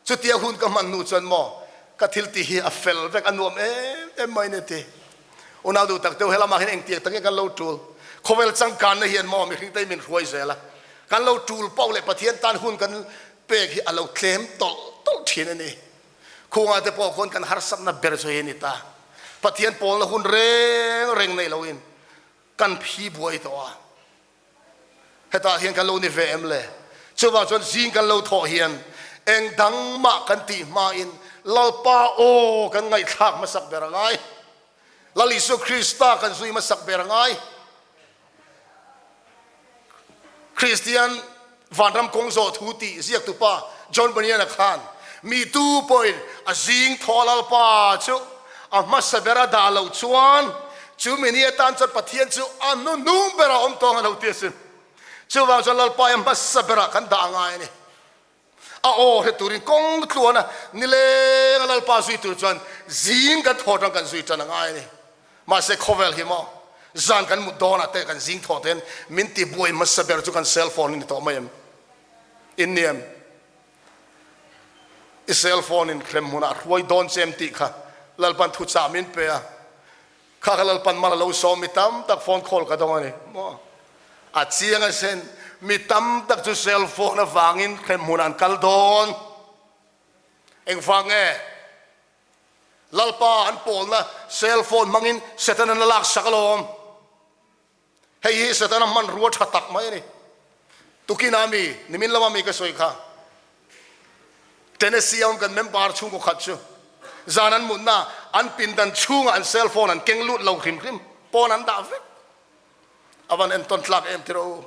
Chutia hun ka hman hnu chuan maw ka thil tih hi a fel vek, a nuam em em mai ni ti. Unau duh tak deuh helamah hian engtiang tak nge kan lo tul? Khawvel changkanna hian maw mihring te hi min hruai zel a. Kan lo tul pauh leh Pathian tan hun kan pek hi a lo tlem tawlh tawlh thin a ni. Khungah te pawh khawn kan harsatna ber chu hei a ni ta. Pathian pawlna hun reng reng nei loin kan phi buai tawh a. Hetah hian kan lo ni ve em le? Chuvang chuan zing kan lo thawh hian eng dang mah kan tih hmain Lalpa aw kan ngaihthlak hmasak ber a ngai. Lal Isua Krista kan zui hmasak ber a ngai. Kristian vanram kawng zawh thu tih ziaktupa John Bunyan-a khan mi tu pawhin a zing thaw Lalpa chu a hmasa ber a dah loh chuan chu mi ni atan chuan Pathian chu a hnuhnung berah awm tawng a lo ti asin. Chuvang chuan Lalpa hi a hmasa berah kan dah a ngai a ni. A aw hre turin kawng tluana nilenga Lalpa zui tur chuan zing kan thaw tang kan zui tan a ngai a ni. Mahse khawvel hi maw zan kan mut dawnah te kan zing thaw ten min ti buai hmasa ber chu kan cell phone a ni tawh mai em? In ni em? I cell phone in hrem hmunah hruai dawn che em tih kha Lalpan thuchah min pe a. Kha kha Lalpan mal a lo sawm mi tam tak phone call ka dawng a ni maw? A chiang a sen, mi tam tak chu cell phone avangin hrem hmunah an kal dawn. Engvang nge? Lalpa an pawlna cell phone hmangin Satan an la laksak alawm. Hei hi Setana hmanrua tha tak mai a ni. Tukinah mi, nimin lama mi ka sawi kha, Tennessee a awm kan member chhungkaw khat chu zan an mutna an pindan chhungah an cell phone an keng lut lo hrim hrim pawn an dah vek. A van entawn tlak em tiraw u.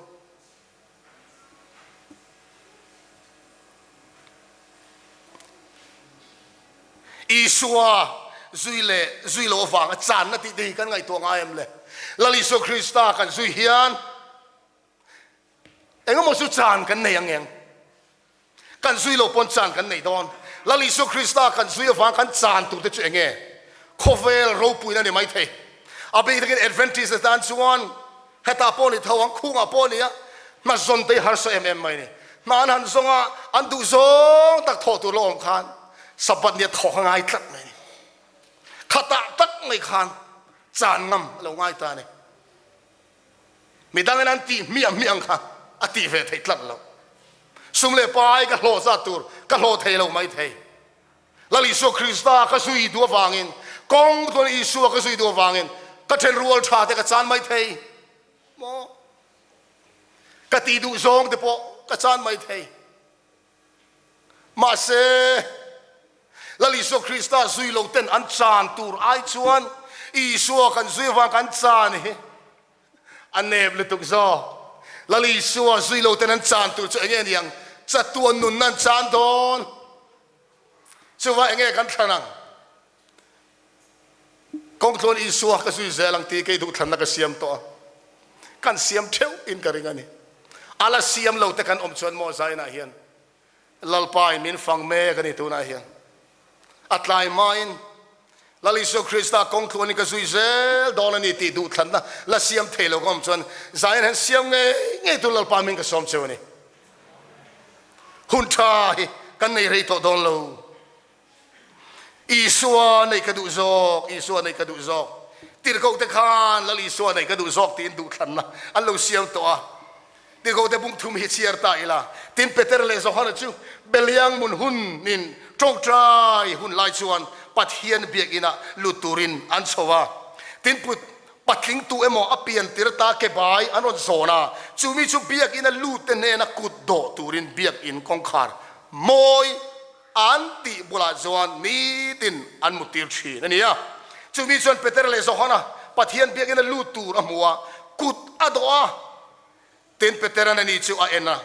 Isua zui leh zui loh avanga channa tih te hi kan ngaihtuah ngai em le? Lal Isua Krista kan zui hian engemaw chu chan kan nei ang eng? Kan zui loh pawn chan kan nei dawn. Lal Isua Krista kan zui avang kan chan tur te chu enge? Khawvel ropuina ni maithei. A bik takin Adventist te tan chuan Hetah pawh ni tho ang, khungah pawh ni a, hna zawn te hi harsa em em mai ni. Hna an han zawng a, an duh zawng tak thawh tur lo awm khan Sabbath nia thawk a ngai tlat mai ni. Khatah tak mai khan chan ngam a lo ngai ta a ni. Midangin an tih hmiah hmiah ang kha a tih ve theih tlat lo. Sum leh pai ka hlawh zat tur ka hlawh thei lo mai thei. Lal Isua Krista ka zui duh avangin, kawng tluan Isua ka zui duh avangin ka ṭhenrual ṭha te ka chan mai thei maw? Ka tih duh zawng te pawh ka chan mai thei. Mahse, Lal Isua Krista zui lo ten an chan tur ai chuan Isua kan zui avang kan chan hi a nep lutuk zawk. Lal Isua zui lo ten an chan tur chu enge niang? Chatuan nunna an chan dawn. Chuvah enge kan thlan ang? Kawngtluan Isua ka zui zel ang tih kei duhthlanna ka siam tawh a. Kan siam theuh in ka ring a ni. A la siam lo te kan awm chuan maw zainah hian Lalpa in min fang mek a ni tunah hian. A tlai hmain Lal Isua Krista kawngtluan in ka zui zel dawn a ni tih duhthlanna la siam thei lo ka awm chuan zain hian siam ngei ngei tur Lalpa min ka sawm cheu a ni. Hun tha hi kan nei rei tawh dawn lo. Isua neih ka duh zawk, Isua neih ka duh zawk. Tirhkoh te khan Lal Isua neih ka duh zawk tiin duhthlanna an lo siam tawh a. Tigote bung thum hi chhiar ta ila. Tin Peter leh Johana chu Beliang mun hun in tawngtai hun lai chuan Pathian biakinn ah lut turin an chho a. Tin put patling tu emaw a pian tir ta ke bai an rawn zawn a, chumi chu biakinn a lut te hnena kut dawh turin biakinn kawngkhar mawi an tih bulah chuan nitin an muttir thin a ni a. Chumi chuan Peter leh Johana Pathian biakinn a lut tur a hmu a, kut a dawh a. Tin Peteran ani chu a en a,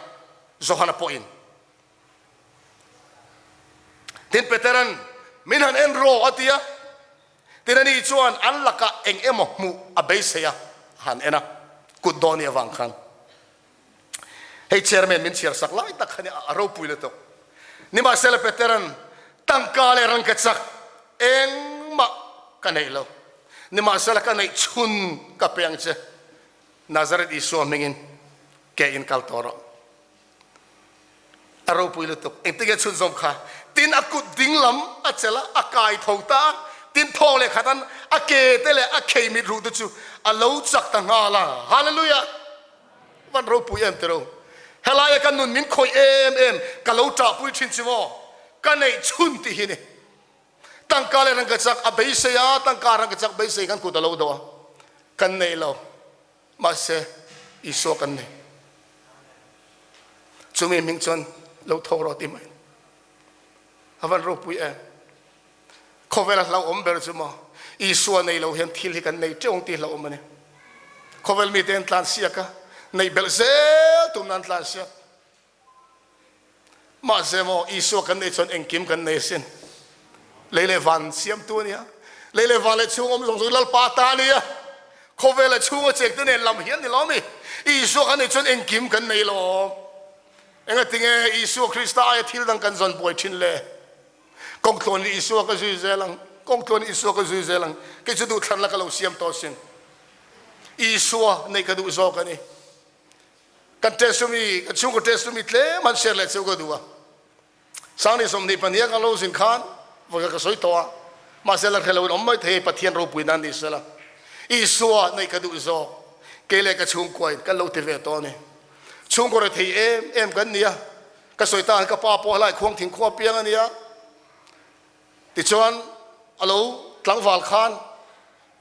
Johana pawhin. Tin Peteran, Min han en rawh, a ti a. Tin ani chuan an lakah eng emaw hmuh a beisei a, a han en a, kut dawn i avang khan. Hei chairman min chhiar sak lai tak kha nia, a ropui lutuk. Nimahsela Peteran, Tangka leh rangkachak engmah ka neih lo. Nimahsela ka neih chhun ka pe ang che. Nazareth Isua hmingin ke in kal tawh rawh. A ropui lutuk. Engtin nge chhunzawm kha? Tin a kut ding lam a chelh a, a kai tho ta a, tin thawng leh khat an a ke te leh a khei mit ruh te chu a lo chak ta nghal a. Hallelujah! Van ropui em tiro. Helaia ka nun min khawih em em, ka lo ṭahpui ṭhin chu maw? Ka neih chhun tih hi ni. Tangka leh rangkachak a beisei a, tangka rangkachak beisei kan kut a lo do a, kan nei lo. Mahse, Isua kan nei. Chumi hming chuan lo tho rawh ti mai. A van ropui em. Khawvel a hlauhawm ber chu maw, Isua nei lo hian thil hi kan nei teuh ang tih hlauhawm a ni. Khawvel mite an tlan siak a, neih belh zel tumna an tlan siak. Mahse maw, Isua kan neih chuan engkim kan nei asin. Lei leh van siamtu a nia. Lei leh van leh chhung awm zawng zawng Lalpa ta a nia. Khawvel leh chhunga chengte nen lam hian ni lo mi. Isua kan neih chuan engkim kan nei lo. Engatinge Isua Krista aia thil dang kan zawn buai thin le? Kawngtluan in Isua ka zui zel ang, kawngtluan in Isua ka zui zel ang. Kei chu duhthlan la ka lo siam tawh asin. Isua neih ka duh zawk a ni. Kan test mi, kan chhungkaw test mi tlem han share leh cheu ka duh a. Sangni 22 a kan lo zin khan vawi ka sawi tawh a, mahse la hre loin awm mai thei Pathian ropui nan ni sela. Isua neih ka duh zawk, kei leh ka chhungkuain kan lo ti ve tawh a ni. Chhungkaw rethei em em kan ni a, ka sawi ta ka pa pawh helai khuang thing khua piang a nia. Tichuan a lo tlangval khan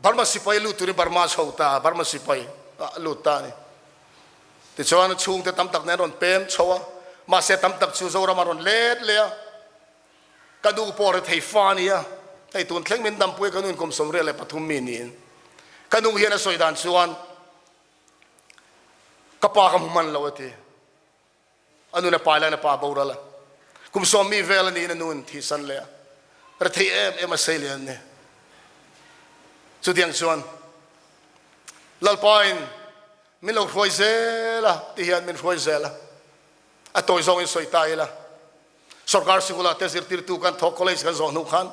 Burma sipai lut turin Burma chho ta, Burma sipai a lut ta a ni. Tichuan a chhungte tam tak nen rawn pem chho a, mahse tam tak chu Zoram a rawn let leh a. Ka nu pawh rethei fa a ni a, hei tun thleng min dampui a ka nu in kum 83 mi niin. Ka nu hian a sawi dan chuan ka pa ka hmu hman lo a ti. A nun a pai laiin a pa a boral a, kum sawm mi vel a niin a nun thihsan leh a, rethei em em a sei leh an ni. Chutiang chuan Lalpain min lo hruai zel a ti hian min hruai zel a, a tawi zawngin sawi ta ila, Sorkar sikula te zirtirtu kan thawk, college kan zawh hnu khan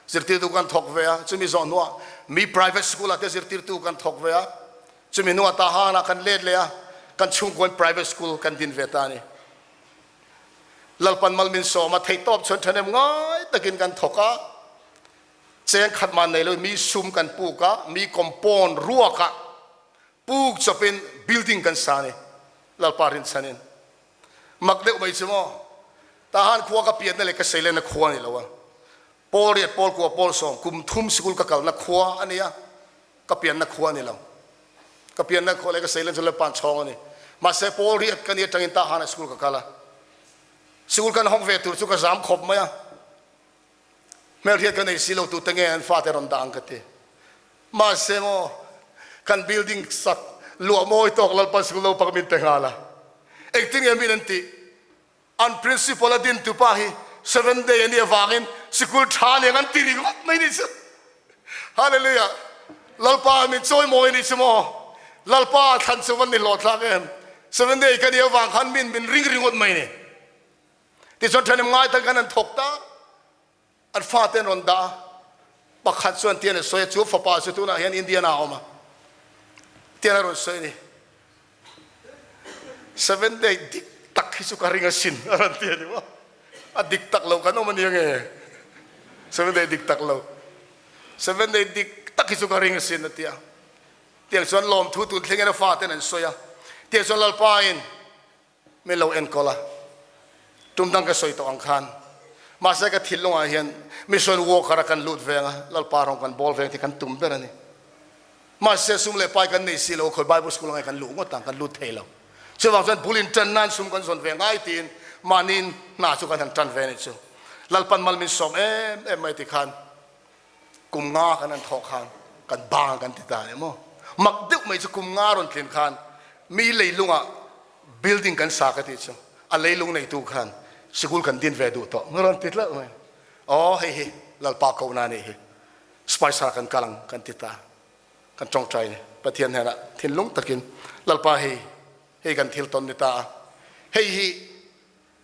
zirtirtu kan thawk ve a, chumi zawh hnuah mi private school-ah te zirtirtu kan thawk ve a, chumi hnuah Tahan-ah kan let leh a, kan chhungkuain private school kan din ve ta a ni. Lalpan mal min sawm a, theihtawp chuan ṭhahnem ngai takin kan thawk a, cheng khat mah nei loin mi sum kan puk a, mi compound ruakah puk chawpin building kan sa a ni, Lalpa rinchhanin. Mak deuh mai chu maw? Tahan khua ka pianna leh ka seilenna khua a ni lo a. Pawl riat, pawl kua, pawl sawm, kum thum sikul ka kalna khua a ni a, ka pianna khua a ni lo. Ka pianna khua leh ka seilen chu Lalpa'n chhawng a ni. Mahse pawl riat ka ni atangin Tahanah sikul ka kal a. Sikul kan hawng ve tur chu ka zam khawp mai a. Hmelhriat ka nei si lo tute nge an fate rawn dah ang ka ti. Mahse maw, kan building sak luah mawi tawk Lalpan sikul naupang min pe nghal a. Engtin nge min an tih? An principal a din tupa hi seven day a nih avangin sikul tha aniang an ti ringawt mai ni chu. Hallelujah! Lalpa min chawi mawi ni chu maw? Lalpa thlan chu van ni hlawhthlak em? Seven day ka nih avang khan min min ring ringawt mai ni. Tichuan ṭhahnem ngai tak khan an thawk ta, an fate an rawn dah a, pakhat chuan tian a sawi a, chu fapa chu tunah hian Indiana a awm a, tian a rawn sawi a ni. Seven day dik tak hi chu ka ring asin a rawn ti a ni maw? A dik tak lo kan awm a nia nge? Seven day dik tak lo. Seven day dik tak hi chu ka ring asin a ti a. Tiang chuan lawmthu tun thlengin a faten an sawi a. Tiang chuan Lalpain. Min lo enkawl a, tum dang ka sawi tawh ang khan. Mahse ka thinlungah hian mission worker a kan lut veng a, Lalpa rawng kan bawl veng tih kan tum ber a ni. Mahse sum leh pai kan nei si lo, khawi Bible school angai kan luh ngawt ang, kan lut thei lo. Chuvang chuan bul in tan nan sum kan zawn ve ngai tiin mahni hna chu kan han tan ve a nih chu. Lalpan mal min sawm em em mai ti khan kum nga kan han thawh khan kan bang kan ti ta a ni maw. Mak deuh mai chu kum nga rawn tlin khan mi leilungah building kan sa ka tih chu a leilung neitu khan sikul kan din ve duh tawh rawn ti tlat mai. Aw hei hi Lalpa kohna a nih hi. Spicer kan kal ang kan ti ta. Kan tawngtai ni. Pathian hnenah thinlung takin Lalpa hei hei kan thil tawn ni ta a. Hei hi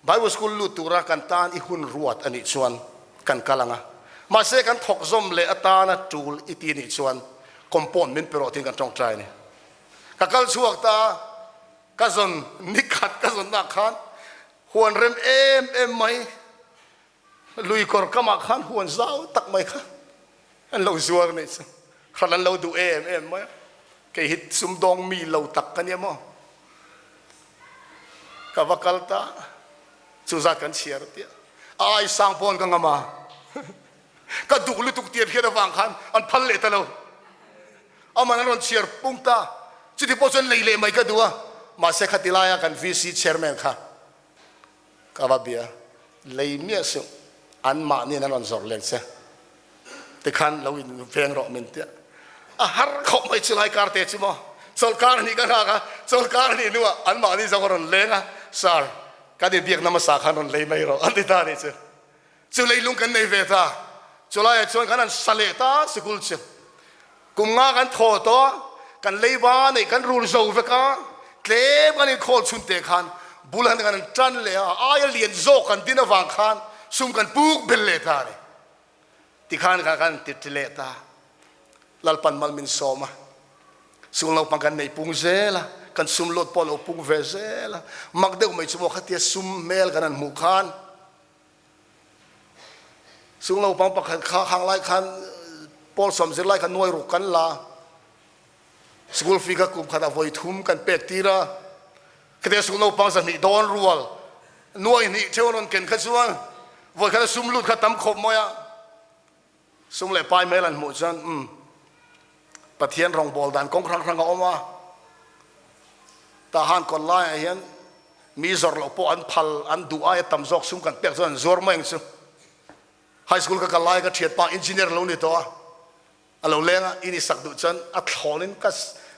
Bible school lut tura kan tan i hun ruat a nih chuan kan kal ang a. Mahse kan thawk zawm leh atana tul i ti nih chuan compound min pe rawh tiin kan tawngtai ni. Ka kal chhuak ta a, ka zawn nikhat ka zawnnak khan huan rem em em mai lui kawr kamah khan huan zau tak mai kha an lo zuar nei chu hran an lo duh em em mai a, kei hi sumdawng mi lo tak ka nia maw ka va kal ta chu zat kan chhiar tia ai sang pawn ka ngam a ka duh lutuk tir hian avang khan an phal leh ta lo aman an rawn chhiar pung ta chuti pawh chuan lei leh mai ka duh a mahse khati laia kan VC chairman kha Ka va bia lei miah suh, anmahniin an rawn zawrh leng che tikhan lo in veng rawh min tia. A har khawp mai chulai kar te chu maw, chawlhkar hnih ka nghak a, chawlhkar hnih hnuah anmahni zawng a rawn leng a, Sir, kan inbiakna hmasa khan rawn lei mai rawh an ti ta a nih chu. Chu leilung kan nei ve ta, chulaiah chuan kan han sa leh ta sikul chu. Kum nga kan thaw tawh a, kan leiba neih kan rul zo vek a, tlem kan inkhawl chhun teh khan bul han kan tan leh a, aia lian zawk kan din avang khan sum kan puk bel leh ta a ni. Tikhan kha kan ti leh ta. Lalpan mal min sawm a, sum naupang kan nei pung zel a, kan sum lot pawh a lo pung ve zel a, mak deuh mai chu maw khatia sum hmel kan han hmuh khan, Chung naupang pakhat kha khang lai khan pawl sawm zir lai khan nuai ruk kan la. School fee kha kum khat ah vawi thum kan pek tir a. Khate school naupang zahnih dawn rual nuai hnih theuh an rawn ken kha chuan vawi khat a sum lut kha tam khawp mai a. Sum leh pai hmel an hmuh chuan umm Pathian rawngbâwl dan kawng hrang hrang a awm a, tah han kawn laiah hian mi zawrh loh pawh an phal, an duh aia tam zawk sum kan pek chuan an zuar mai ang chu. High school ka kal laia ka ṭhianpa engineer a lo ni tawh a, a lo leng a, in i sak duh chuan a thlawnin ka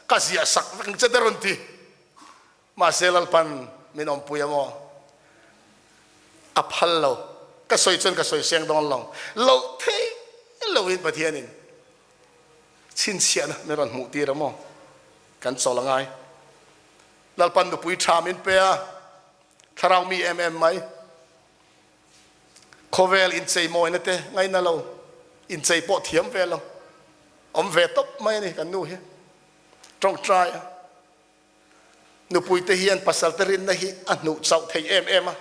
ka ziah sak vek ang che te rawn ti. Mahse Lalpan min awmpui a maw? A phal lo. Ka sawi chuan ka sawi seng dawn lo. Loh thei loin Pathianin chhinchhiahna min rawn hmuh tir a maw? Kan chawl a ngai. Lalpan nupui tha min pe a, thlarau mi em em mai. Khawvel inchei mawina te ngaina lo, inchei pawh thiam ve lo. Awm ve tawp mai a ni kan nu hi. Tawngtai a. Nupuite hian pasalte rinna hi a hnuh chauh thei em em a,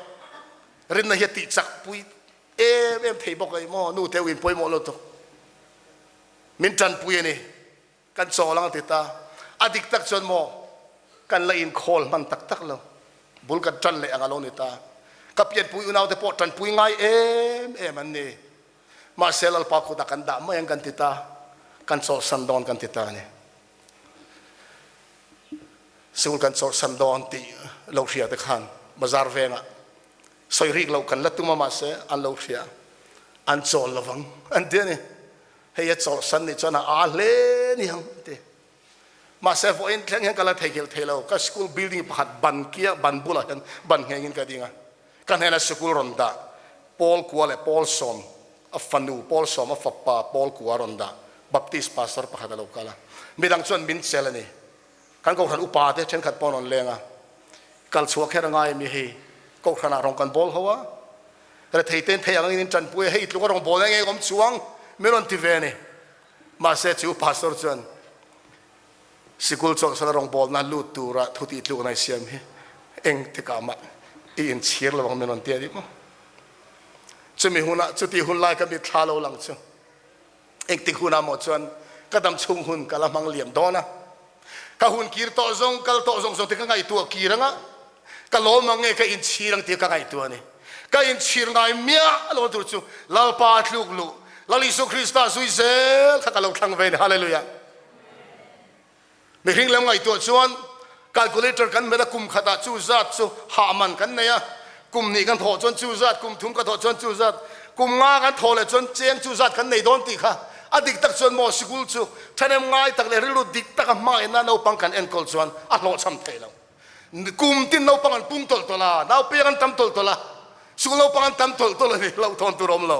rinna hi a tih chak pui em em thei bawk a ni maw? Nu te uin pawimawh lo tuk. Min tanpui a ni, kan chawl ang a ti ta. A dik tak chuan maw, kan la inkhawl hman tak tak lo, bul kan tan leh ang a lo ni ta. Ka pianpui unaute pawh tanpui ngai em em an ni. Mahse Lalpa kutah kan dah mai ang kan ti ta, kan chawlhsan dawn kan ti ta a ni. Sikul kan chawlhsan dawn tih lo hria te khan bazar vengah sawi rik loh kan la tum a mahse an lo hria an chawl lovang an ti a ni. Hei a chawlhsan nih chuan a aa hle ni ang an ti. Mahse vawiin thleng hian ka la theihnghilh thei lo. Ka school building pakhat ban kia ban bulah hian ban nghengin ka ding a. Ka hnenah sikul rawn dah Paul kua leh Paul sawm A fanu Paul sawm a fapa Paul kua a rawn dah. Baptist pastor pakhat a lo kal a. Midang chuan min chel a ni. Kan kohhran upa te thenkhat pawh an rawn leng a. Kal chhuah kher a ngai a mi hei. Kohhranah rawng kan bawl ho a. Rethei ten thei angin in tanpui a, hei tluk a rawng bawl eng eng awm chuang min rawn ti ve a ni. Mahse chu pastor chuan sikul chawlhsan a rawng bawlna lut tura thu tih tlukna i siam hi eng tikah mah i inchhir lo ang min rawn ti a ni maw? Chumi hunah chuti hun lai ka mitthla lo lang chu engtik hunah maw chuan ka dam chhung hun ka la hmang liam dawn a, ka hun kir tawh zawng kal tawh zawng zawng te ka ngaihtuah kir anga. Ka lawm ang nge ka inchhir ang tih ka ngaihtuah a ni. Ka inchhir ngai miah lo tur chu Lalpa tluk luh, Lal Isua Krista zui zel kha ka lo thlang ve a ni. Hallelujah. Mihring lem ngaihtuah chuan calculator kan hmet a, kum khatah chu zat chu hah man kan nei a, kum hnih kan thawh chuan chu zat, kum thum ka thawh chuan chu zat, kum nga kan thawh leh chuan cheng chu zat kan nei dawn tih kha a dik tak chuan maw sikul chu thahnem ngai tak leh rilru dik taka hmaina naupang kan enkawl chuan a hlawhchham thei lo. Kum tin naupang an pung tawlh tawlh a, naupiang an tam tawlh tawlh a, sikul naupang an tam tawlh tawlh a ni, hlauhthawn tur a awm lo.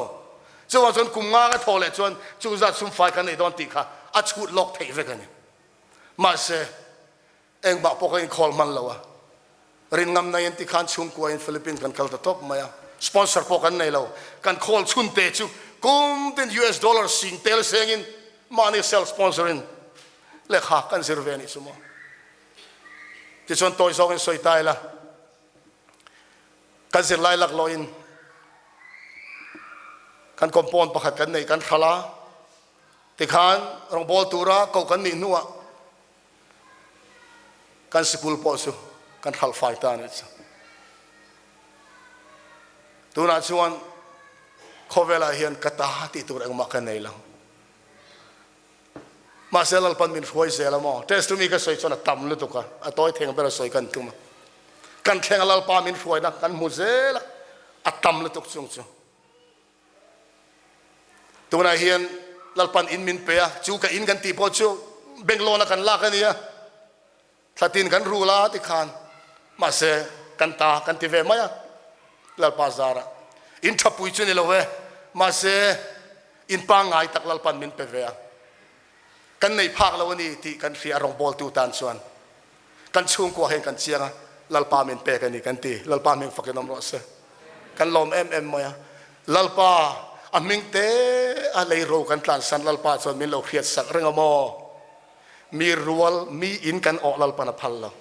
Chuvang chuan kum nga ka thawh leh chuan chu zat sumfai kan nei dawn tih kha a chhut lawk theih vek a ni. Mahse, engmah pawh ka inkhawl hman lo a, rin ngam naiin tikhan chhungkuain Philippines kan kal ta tawp mai a, sponsor pawh kan nei lo. Kan khawl chhunte chu kum tin US dollar sing tel sengin mahni self sponsorin lehkha kan zir ve a nih chu maw. Tichuan tawi zawngin sawi ta ila, kan zirlai laklawhin kan compound pakhat kan neih kan hral a, tikhan rawngbawl tura koh kan nih hnuah kan sikul pawh chu kan hral fai ta a nih chu. Tunah chuan khawvelah hian ka ta tih tur engmah ka nei lo. Mahse Lalpan min hruai zel a maw? Testimony ka sawi chuan a tam lutuk a, a tawi theng ber a sawi kan tum a. Kan thleng a Lalpa min hruaina kan hmu zel a, a tam lutuk chung chu. Tunah hian Lalpan in min pe a, chu ka in kan tih pawh chu bank loan a kan lak a nia. Thlatin kan rul a tikhan mahse kan ta kan ti ve mai a, Lalpa zarah. In thapui chu ni lo e, mahse in pangngai tak Lalpan min pe ve a. Kan nei phak lo a ni tih kan hria a rawngbawltu tan chuan. Kan chhungkua hian kan chiang a, Lalpa min pek a ni kan ti. Lalpa hming fakin awm rawh se. Kan lawm em em mai a. Lalpa a hming te a lei ro kan tlansan Lalpa chuan min lo hriat sak reng a maw? Mi rual, mi in kan awh Lalpan a phal lo.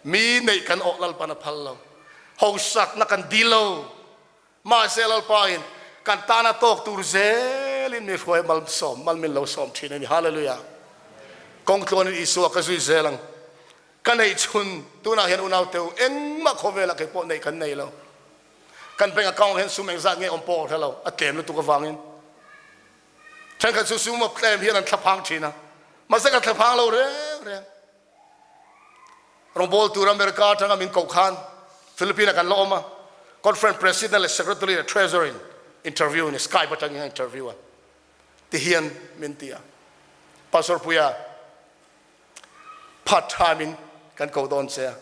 Mi neih kan awh Lalpan a phal lo. Hosakna kan dil lo. Mahse Lalpa in kan tana tawk tur zelin mi hruai malsawm, mal min lo sawm thin a ni. Hallelujah. Kawng tluanin Isua ka zui zel ang. Ka neih chhun tunah hian unau teu engmah khawvelah kei pawh neih kan nei lo. Kan bank account hian sum engzat nge awm pawh ka hre lo. A tlem lutuk avangin. Thenkhat chu sum a tlem hian an thlaphang thin a, mahse ka thlaphang lo reng reng. Rawngbawl tur America atanga min koh khan Philippine-ah kan la awm a, Conference President leh Secretary leh Treasurer in interview in Skype atangin a interview a, ti hian min ti a, Pastor Puia, part time in kan ko dawn che a,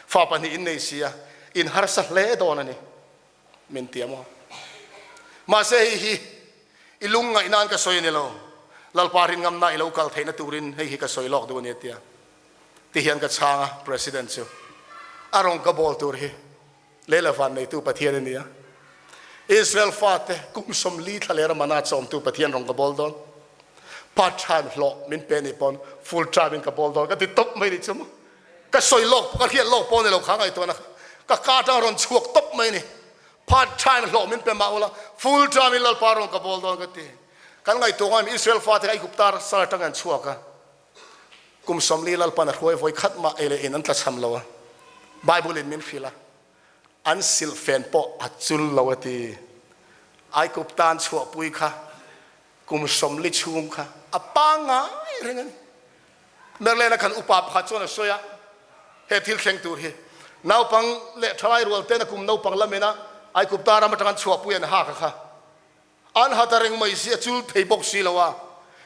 fa pahnih in nei si a, in harsa hle dawn a ni. Min ti a maw? Mahse hei hi i lungngaih nan ka sawi a ni lo, Lalpa ringamna i lo kal theihna turin hei hi ka sawi lawk duh a ni a ti a. Ti hian ka chhang a, President chu a rawn ka bawl tur hi lei la van neitu Pathian a ni a, Israel fate kum 40 thla leh ramana chawmtu Pathian rawn ka bawl dawn. Part time hlawh min pe nih pawn full time in ka bawl dawn ka ti tawp mai nih chu maw. Ka sawi lawk, ka hriat lawk pawh ni lo kha ngaihtuahna ka ka atang rawn chhuak tawp mai ni. Part time hlawh min pe mah ula, full time in Lalpa rawn ka bawl dawn ka ti. Kan ngaihtuah ngaim Israel fate kha Aigupta sal atang an chhuak a, kum 40 Lalpan a hruai vawi khat mah ei leh in an tlachham lo a, Bible in min hrilh a, an silhfen pawh a chul lo a ti. Aigupta an chhuahpui kha kum 40 chhung kha a pangngai reng a ni. Merlena khan upa pakhat chuan a sawi a, he thil thleng tur hi naupang leh thalai rual ten a kum naupang lamin a Aigupta ram atang an chhuahpui an hak a kha an ha ta reng mai si a chul thei bawk si lo a,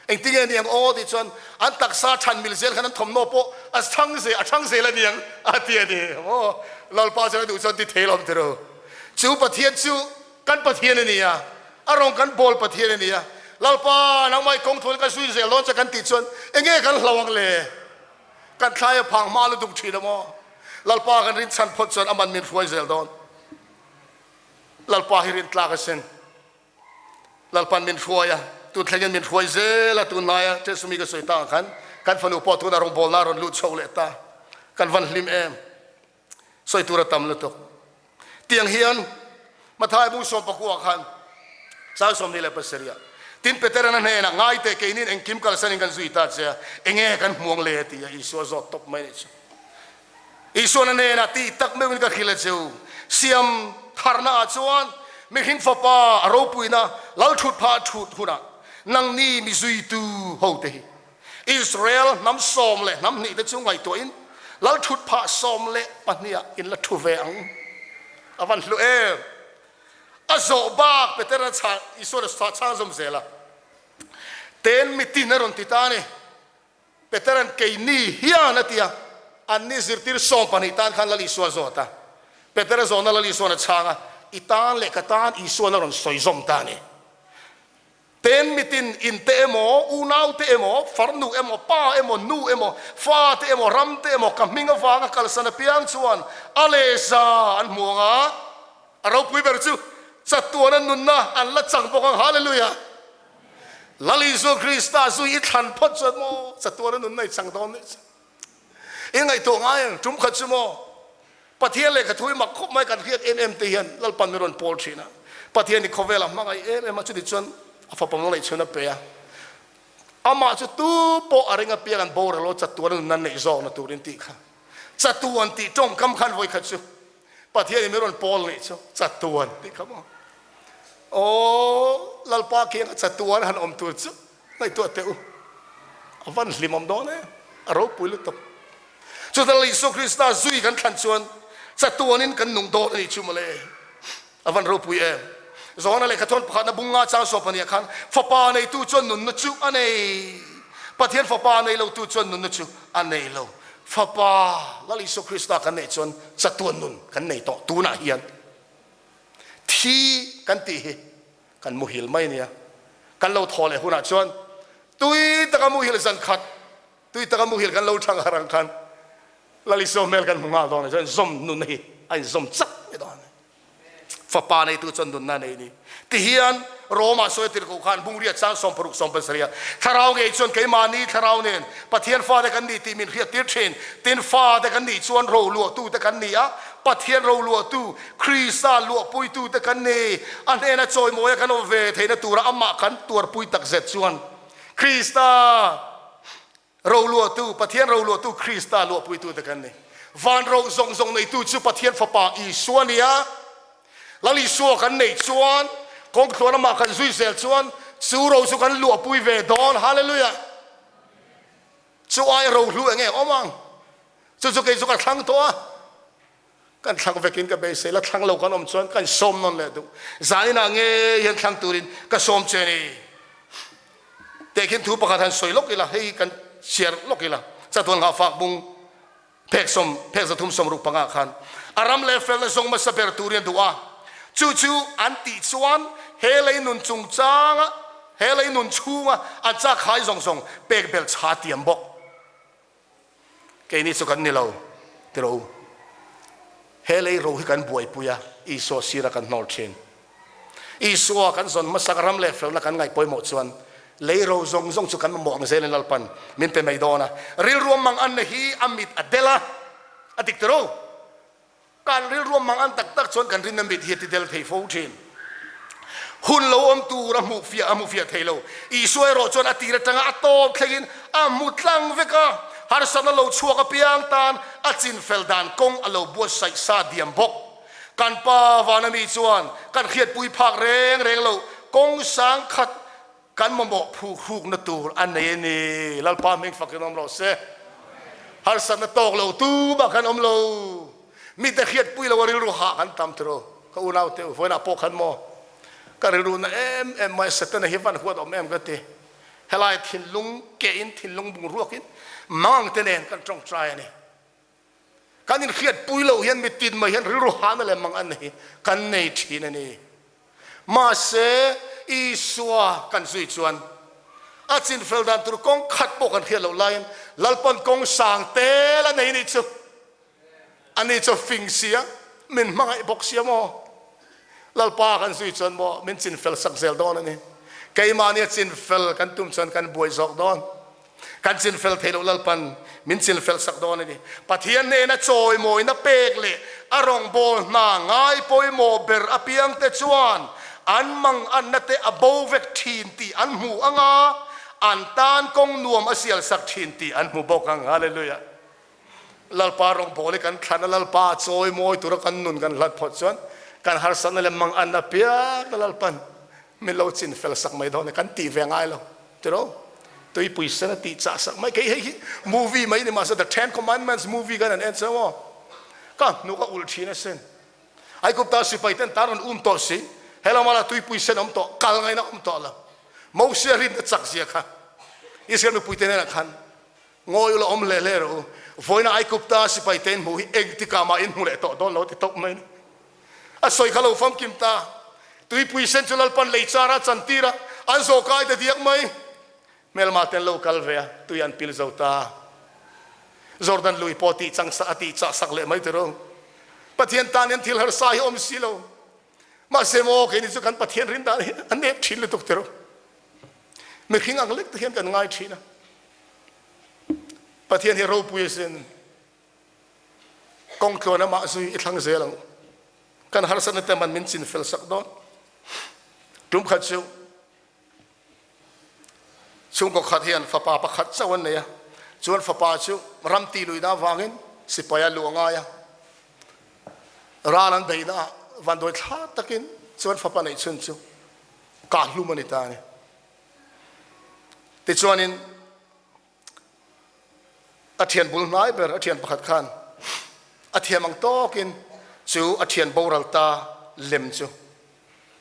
engtinge ni ang aw tih chuan an taksa than mil zel khan an thawmhnaw pawh a chhang zel a chhang zel a ni ang a ti a ni. Aw Lalpa chuan a duh chuan ti thei lo ang tiro. Chu Pathian chu Kan Pathian a ni a, a rawng kan bawl Pathian a ni a. Lalpa, nangmah i kawng thuin ka zui zel dawn che kan tih chuan enge kan hlo ang le? Kan thlai a phang hma lutuk thin a maw? Lalpa kan rinchhan phawt chuan aman min hruai zel dawn. Lalpa hi rintlak a sin. Lalpan min hruai a, tun thlengin min hruai zel a, tunlaia Tesumi ka sawi ta ang khan kan fanu pawh tuna rawngbawlna a rawn lut chho leh ta. Kan van hlim em? Sawi tur a tam lutuk. Tiang hian Mathai bu 14 khan sang 27 ah tin Peteran a hnenah ngai teh keinin engkim kalsanin kan zui ta che a, enge kan hmuang le? ti a Isua zawt tawp mai nih chu. Isuan a hnenah, Tih tak meuhin ka hrilh a che u, siam tharna ah chuan mihring fapa a ropuina lal thut phah thut hunah nangni mi zuitu hote hi Israel hnam 12 te chu ngaihtuahin lal thut phah 12 ah in la thu ve ang. A van hlu em! A zawh bak Petera chhah Isuan a chhang zawm zel a, Ten mitin a rawn ti ta a ni. Petera'n keini hian a ti a, anni zirtir 12 tan khan Lal Isua zawt a. Petera zawhna Lal Isua'n a chhang a, I tan leh ka tan Isua'n a rawn sawi zawm ta a ni. Ten mitin inte emaw, unaute emaw, farnu emaw, pa emaw, nu emaw, fate emaw, ramte emaw ka hming avanga kalsan apiang chuan a lehza an hmu ang a, a ropui ber chu chatuana nunna an la chang bawk ang. Hallelujah! Lal Isua Krista zui i thlan phawt chuan maw chatuana nunna i chang dawn nih chu. I ngaihtuah ngai ang tum khat chu maw Pathian lehkha thu i mak khawp mai kan hriat em em te hian Lalpan min rawn pawl thin a. Pathian i khawvelah hmangaih em em a, chuti chuan a fapa hmangaih chhun a pe a. Amah chu tu pawh a ring apiang an boral aw chatuana nunna neih zawkna turin tih kha. Chatuan tih tawngkam khan vawi khat chu Pathian in min rawn pawl nih chu chatuan tih kha maw. Aw Lalpa kianga chatuan han awm tur chu ngaihtuah teh u. A van hlim awm dawn e, a ropui lutuk. Chuta Lal Isua Krista zui kan thlan chuan chatuanin kan nung dawn a nih chu mawle. A van ropui em. Johana lehkha thawn pakhatna bung nga chang sawp ania khan fapa neitu chuan nunna chu a nei. Pathian fapa nei lotu chuan nunna chu a nei lo. Fapa Lal Isua Krista kan neih chuan chatuan nun kan nei tawh tunah hian. Thi kan tih hi kan muhil mai ania. Kan lo thaw leh hunah chuan tui taka muhil zan khat, tui taka muhil kan lo thang har ang khan Lal Isua hmel kan hmu nghal dawn a chuan zawm nun hi a inzawm chak mai dawn a ni. Fapa neitu chuan nunna a nei ni. Tihian Roma sawi tir ko khan Bungria chang 60 17 a thlarau ngei chuan keimahni thlarau nen Pathian fate kan ni tih min hriat tir thin. Tin fate kan nih chuan roluahtute kan ni a, Pathian roluahtu, Krista luahpuitute kan ni. A hnena chawimawia kan awm ve theihna tura amah kan tuarpui takzet chuan Krista Roluahtu, Pathian roluahtu Krista luahpuitute kan ni. Van ro zawng zawng neitu chu Pathian Fapa Isua a ni a. Lal Isua kan neih chuan, kawngthluan amah kan zui zel chuan, chu ro chu kan luahpui ve dawn. Hallelujah! Chu ai rohlu eng nge awm ang? Chu chu kei chu ka thlang tawh a. Kan thlang vekin ka beisei la, thlang lo kan awm chuan kan sawm nawn leh duh. Zaninah ngei hian thlang turin ka sawm che ni. Tehkhin thu pakhat han sawi lawk ila, hei kan chhiar lawk ila, chatuan nghahfak bung phek sawm, phek 365 khan a ram leh felna zawng hmasa ber turin a duh a. Chu chu an tih chuan he lei nun chungchanga, he lei nun chhunga an chak khai zawng zawng pek belh chha tiam bawk. Keini chu kan ni lo, ti rawh u. He lei ro hi kan buaipui a, Isua sira kan hnawl thin. Isua kan zawn hmasak ram leh felna kan ngaih pawimawh chuan lei ro zawng zawng chu kan mamawh ang zelin Lalpan min pe mai dawn a. Rilru mang anna hi a mit a del a, a dik ti ro. Kan rilru mang an tak tak chuan kan rinna mit hi a ti del thei fo thin. Hun lo awm tur a hmuh fiah a hmu fiah thei lo. Isua erawh chuan a tir atanga a tawp thlengin a hmu tlang vek a, harsatna lo chhuak apiang tan a chinfel dan kawng a lo buatsaih sa diam bawk. Kan Pa vana mi chuan kan hriatpui phak reng reng lo kawng sang khat Kan mamawh phuhrukna tur a nei a ni. Lalpa hming fakin awm rawh se. Harsatna tawk lo tu mah kan awm lo. Mite hriatpui lo a rilru hah kan tam tiraw. Ka unau te u, vawiinah pawh khan maw ka rilru na em em mai Setana hi van huat awm em ka ti. Helai thinlung kehin thinlung bungruakin mangang te nen kan tawngtai a ni. Kan inhriatpui loh hian mitin mai hian rilru hahna leh mang an hi kan nei thin a ni. Mahse, Isua kan zui chuan a chinfel dan tur kawng khat pawh kan hriat loh laiin Lalpan kawng sang tel a nei nih chu. Ani chu fing sia, min hmangaih bawk sia maw? Lalpa kan zui chuan maw min chinfel sak zel dawn a ni. Keimahni a chinfel kan tum chuan kan buai zawk dawn. Kan chinfel thei loh Lalpan min chinfel sak dawn a ni. Pathian hnena chawimawina pek leh a rawngbâwl hna ngai pawimawh ber apiangte chuan an manganna te a bo vek thin tih an hmu ang a, an tan kawng nuam a sial sak thin tih an hmu bawk ang. Hallelujah! Lalpa rawngbawl hi kan thlan a, Lalpa chawi mawi tura kan nun kan hlat phawt chuan kan harsatna leh mangan apiang a Lalpan min lo chin fel sak mai dawn e, kan tih ve ngai lo tiraw? Tuipui sen a tih chah sak mai kei hei hi movie mai ni mahse The Ten Commandments movie khan an en chiang aw, ka hnuk a ulh thin asin. Aigupta sipai ten tan rawn um tawh si, helama lah tuipui sen awm tawh, kal ngaihna awm tawh lo. Mosia rinna chak zia kha Israel mipuite hnenah khan Ngawi ula awm hle hle rawh u, vawiina Aigupta sipai te in hmuh hi engtikah mah in hmu leh tawh dawn lo ti tawp mai a ni. A sawi kha lo famkim ta. Tuipui sen chu Lalpan lei chara a chantir a, an zawh kai ta diak mai. Hmelma te an lo kal ve a, tui an pil zo ta. Jordan lui pawh tih chang a tih chah sak leh mai tiraw. Pathian tan hian thil harsa hi awm si lo. Mahse maw keini chu kan Pathian rin dan hi a nep thin lutuk tiraw. Mihring ang lek te hian kan ngai thin a. Pathian hi ropui asin. Kawng tluan amah zui i thlang zel ang. Kan harsatna te man min chin fel sak dawn. Tum khat chu chhungkaw khat hian fapa pakhat chauh an nei a. Chuan fapa chu ram ti luihna avangin sipai a luh a ngai a. Ral an beihna ah vanduai thla takin chuan fapa neih chhun chu kah hlum a ni ta a ni. Tichuanin a thian bul hnai ber a thian pakhat khan a thiam ang tawkin chu a thian boral ta lem chu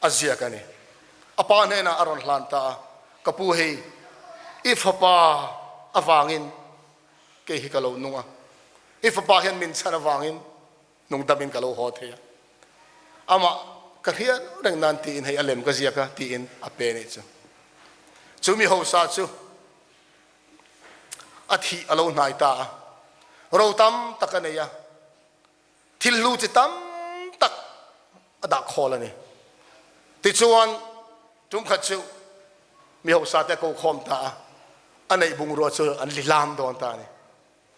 a ziak a ni. A pa hnenah a rawn hlan ta a, Ka pu hei, i fapa avangin kei hi ka lo nung a, i fapa hian min chhan avangin Nungdamin ka lo haw thei a, amah ka hriat reng nan tiin hei a lem ka ziak a tiin a pe nih chu. Chu mi hausa chu a thih a lo hnai ta a, ro tam tak a nei a, thil hlu chi tam tak a dah khawl a ni. Tichuan tumkhat chu mi hausa te a ko khawm ta a, a neih bungrua chu an lilam dawn ta a ni.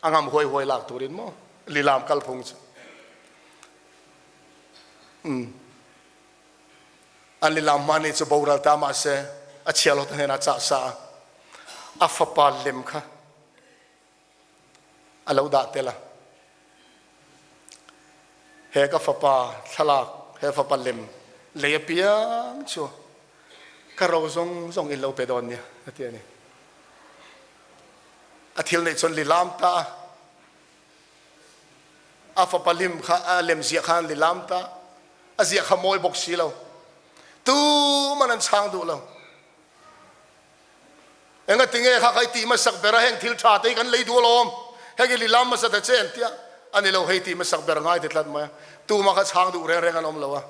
A ngam huai huai lak turin maw lilam kalphung chu um an lilam hma ni chu boral ta mah se a chia lo ta hnenah chah sa a a fapa lem kha a lo dah tel a he ka fapa thlalak he fapa lem lei apiang chu ka ro zong zong in lo pe dawn nia a ti a ni. A thil neih chuan lilam ta a. A fapa lim kha a lem ziah khan lilam ta. A ziah kha mawi bawk si lo. Tuman an chhang duh lo. Enga tinge kha khai tih hmasak ber a heng thil tha te hi kan lei duh alawm. Heng hi lilam hmasa ta che an tia. Ani lo hei tih hmasak ber ngai ti tlat mai a. Tuma kha chhang duh reng reng an awm lo a.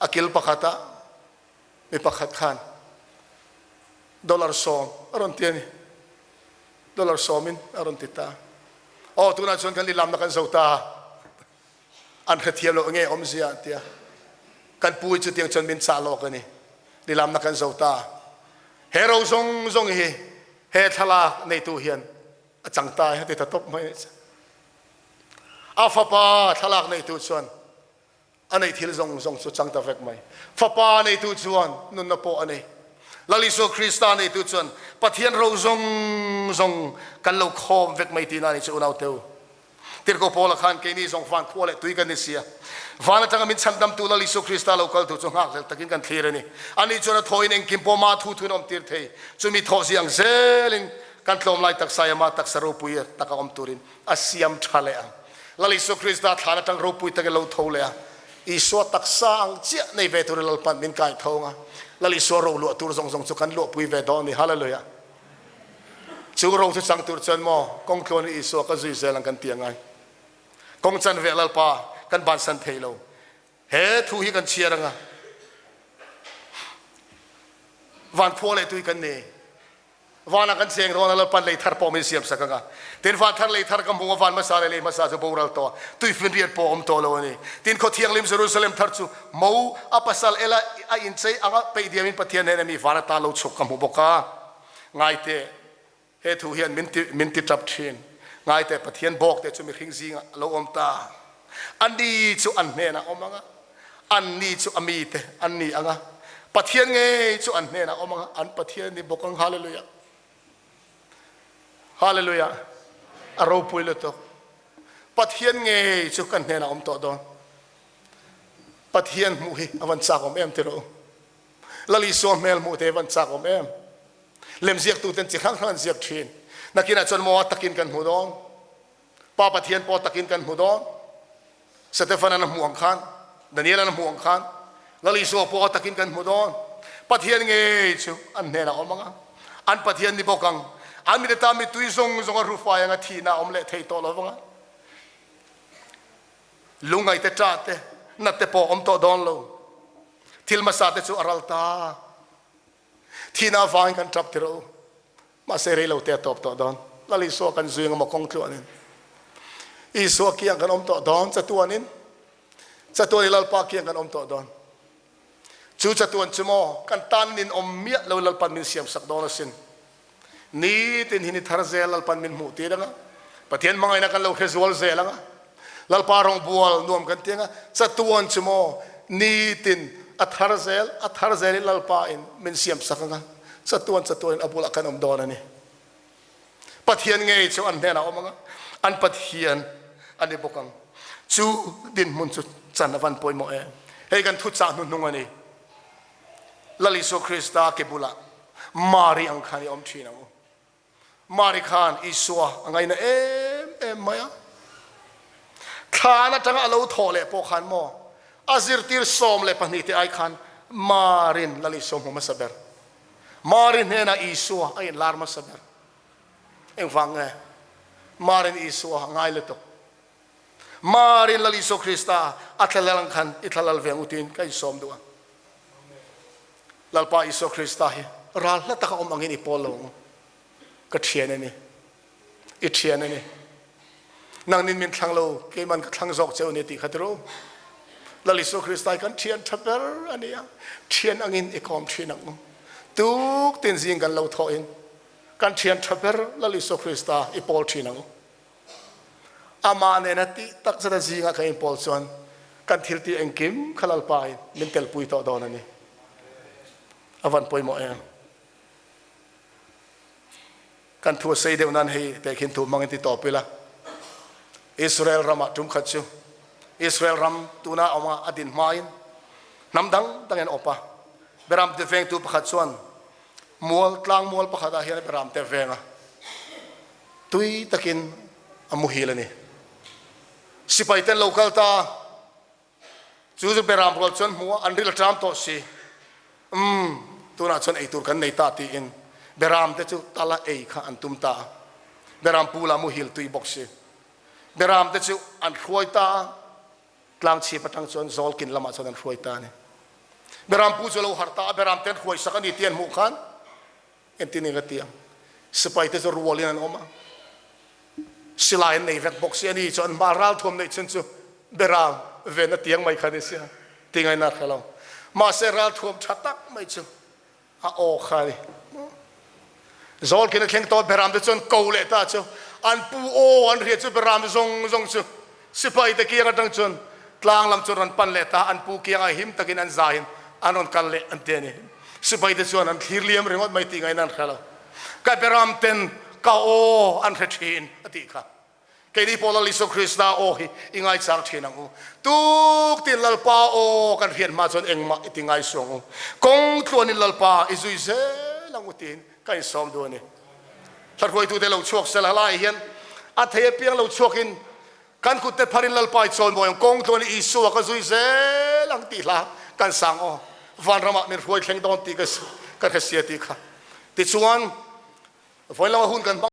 A kil pakhat ah mi pakhat khan dollar sawm a rawn ti a ni. Dollar sawmin a rawn ti ta. Aw tunah chuan kan lilamna kan zo ta. An hrethiam lo nge awmzia an tia. Kan pu hi chutiang chuan min chah lawk a ni. Lilamna kan zo ta. He ro zawng zawng hi he thlalak neitu hian a chang ta a ti ta tawp mai a ni. A fapa thlalak neitu chuan A neih thil zawng zawng chu chang ta vek mai. Fapa neitu chuan nunna pawh a nei. Lal Isua Krista neitu chuan Pathian ro zawng zawng kan lo khawm vek mai tihna a ni chu unaute u. Tirhkoh Paula khan keini zawng van khua leh tui kan ni sia. Van atanga min chhandamtu Lal Isua Krista lo kaltu chu nghakhlel takin kan thlir a ni. Ani chuan a thawhin engkim pawh mah thu thuin a awmtir thei. Chumi thawh zia ang zelin kan tlawmlai taksa i amah taksa ropui taka awm turin a siam tha leh ang. Lal Isua Krista thlan atang ropui takin lo tho leh a, Isua taksa ang chiah nei ve turin Lalpan min kai tho ang a, Lal Isua ro luah tur zawng zawng chu kan luahpui ve dawn a ni. Hallelujah! Chu ro chu chang tur chuan maw kawng tluanin Isua ka zui zel ang kan ti angai. Kawng chan ve Lalpa kan bansan thei lo. He thu hi kan chhiar ang a, van khua leh tui kan ni. Vanah kan cheng dawn a, Lalpan lei thar pawh min siam sak ang a. Tin, van thar lei thar ka hmu a, van hmasa leh lei hmasa chu boral tawh a, tuifinriat pawh a awm tawh lo a ni. Tin, khaw thianghlim Jerusalem thar chu mo a pasal ela a inchei anga peih diamin Pathian hnena mi van ata lo chhuk ka hmu bawk a. Ngaite, he thu hian min ti min ti tap thin. Ngaite, Pathian bawk te chu mihring zingah a lo awm ta. Ani chu an hnenah awm ang a, anni chu a mite an ni ang a, Pathian ngei chu an hnenah awm ang a, an Pathian ni bawk ang. Hallelujah! Hallelujah! A ropui lutuk. Pathian ngei chu kan hnenah awm tawh dawn. Pathian hmuh hi a van chak awm em ti rawh u. Lal Isua hmel hmuh te hi van chak awm em. Lemziaktuten chi hrang hrang an ziak thin. Nakinah chuan maw a takin kan hmu dawn. Pa Pathian pawh takin kan hmu dawn. Setefan-an a hmuh ang khan, Daniel-an a hmuh ang khan, Lal Isua pawh a takin kan hmu dawn. Pathian ngei chu an hnenah awm ang a, an Pathian ni bawk ang. An mite tan mittui zawng zawng a rufai anga thihna a awm leh thei tawh lo vang a. Lungngaih te, ṭah te, nat te pawh a awm tawh dawn lo. Thil hmasa te chu a ral ta. Thihna avangin kan ṭap tirh u. Mahse rei lo te a tawp tawh dawn. Lal Isua kan zui anga maw kawng tluanin. Isua kiang kan awm tawh dawn chatuanin. Chatuan i Lalpa kiang kan awm tawh dawn. Chu chatuan chu maw kan tan nin awm miah lo Lalpan min siam sak dawn asin. Nitin hi ni thar zel Lalpan min hmuh tir anga. Pathian hmangaihna kan lo hre zual zel anga. Lalpa rawngbual nuam kan ti anga. Chatuan chu maw nitin a thar zel a thar zelin Lalpa in min siam sak anga. Chatuan chatuanin a bulah kan awm dawn a ni. Pathian ngei chu an hnenah awm anga, an Pathian a ni bawk ang. Chu dinhmun chu chan a van pawimawh em. Hei kan thuchah hnuhnung a ni. Lal Isua Krista ke bulah Mari ang khan i awm thin ang u. Mari khan Isua a ngaina em em mai a. Thlan atanga a lo thawh leh pawh khan maw a zirtir 12 te ai khan Marin Lal Isua hmu hmasa ber. Mari hnenah Isua a inlar hmasa ber. Engvang nge? Marin Isua a ngai lutuk. Marin Lal Isua Krista a thlalal ang khan i thlalal ve ang u tiin ka insawm duh a. Lalpa Isua Krista hi ral hla taka awm angin i pawl lo ang u. Ka thian a ni. I thian a ni. Nangnin min thlang lo, keiman ka thlang zawk cheu ni tih kha ti rawh u. Lal Isua Krista hi kan thian tha ber a ni a, thian angin i kawm thin ang u. Tuk tin zing kan lo thawhin kan thian tha ber Lal Isua Krista i pawl thin ang u. Amah nena tih tak zeta zingah kan inpawl chuan kan thil tih engkim kha Lalpa in min telpui tawh dawn a ni. A van pawimawh em? Kan thu a sei deuh nan hei tehkhin thu hmangin ti tawp ila. Israel ramah tum khat chu Israel ram tuna awm a a din hmain hnam dang dangin awp a. Beram te vengtu pakhat chuan mual tlang mual pakhatah hian beram te veng a. Tui takin a muhil a ni. Sipai ten lo kal ta. Chu chu beram rual chuan hmu a, an ril a ṭam tawh si. Umm, tunah chuan eitur kan nei ta tiin beram te chu tala ei kha an tum ta a. Beram pu lah muhil tui bawk si. Beram te chu an hruai ta a, tlang chhip atang chuan zawlkin lamah chuan an hruai ta a ni. Beram pu chu a lo harh ta a, beram te an hruai sak a ni tih an hmuh khan Engtin eng a ti ang? Sipai te chu rualin an awm a, silai an nei vek bawk si. Ani chu an hma ralthuam neih chhun chu beram ven a tiang mai kha a ni sia, ti ngaina a hre lo. Mahse ralthuam tha tak mai chu a aw kha a ni. Zawlkin a thleng tawh beram te chuan ko leh ta chu an pu aw an hriat chu beram zawng zawng chu sipai te kiang atang chuan tlang lam chu rawn pan leh ta, an pu kiangah him takin an zaiin an rawn kal leh an ti a ni. Sipai te chuan an thlir liam ringawt mai tih ngaihna an hre lo. Ka beram ten ka aw an hre thin a tih kha. Keini pawh Lal Isua Krista aw hi i ngaichang thin ang u. Tuk tin Lalpa aw kan hriat hma chuan engmah i ti ngai suh ang u. Kawng tluanin Lalpa i zui zel ang u tiin ka insawm duh a ni. Hla hruaitute lo chhuak sel halai hian a thei apiang lo chhuakin kan kutte pharin Lalpa i chawimawi ang, kawng tluan i Isua ka zui zel ang tih hla kan sang aw. Vanramah min hruai thleng dawn tih ka hre sia tih kha. Tichuan, vawiin lama hun kan hmang.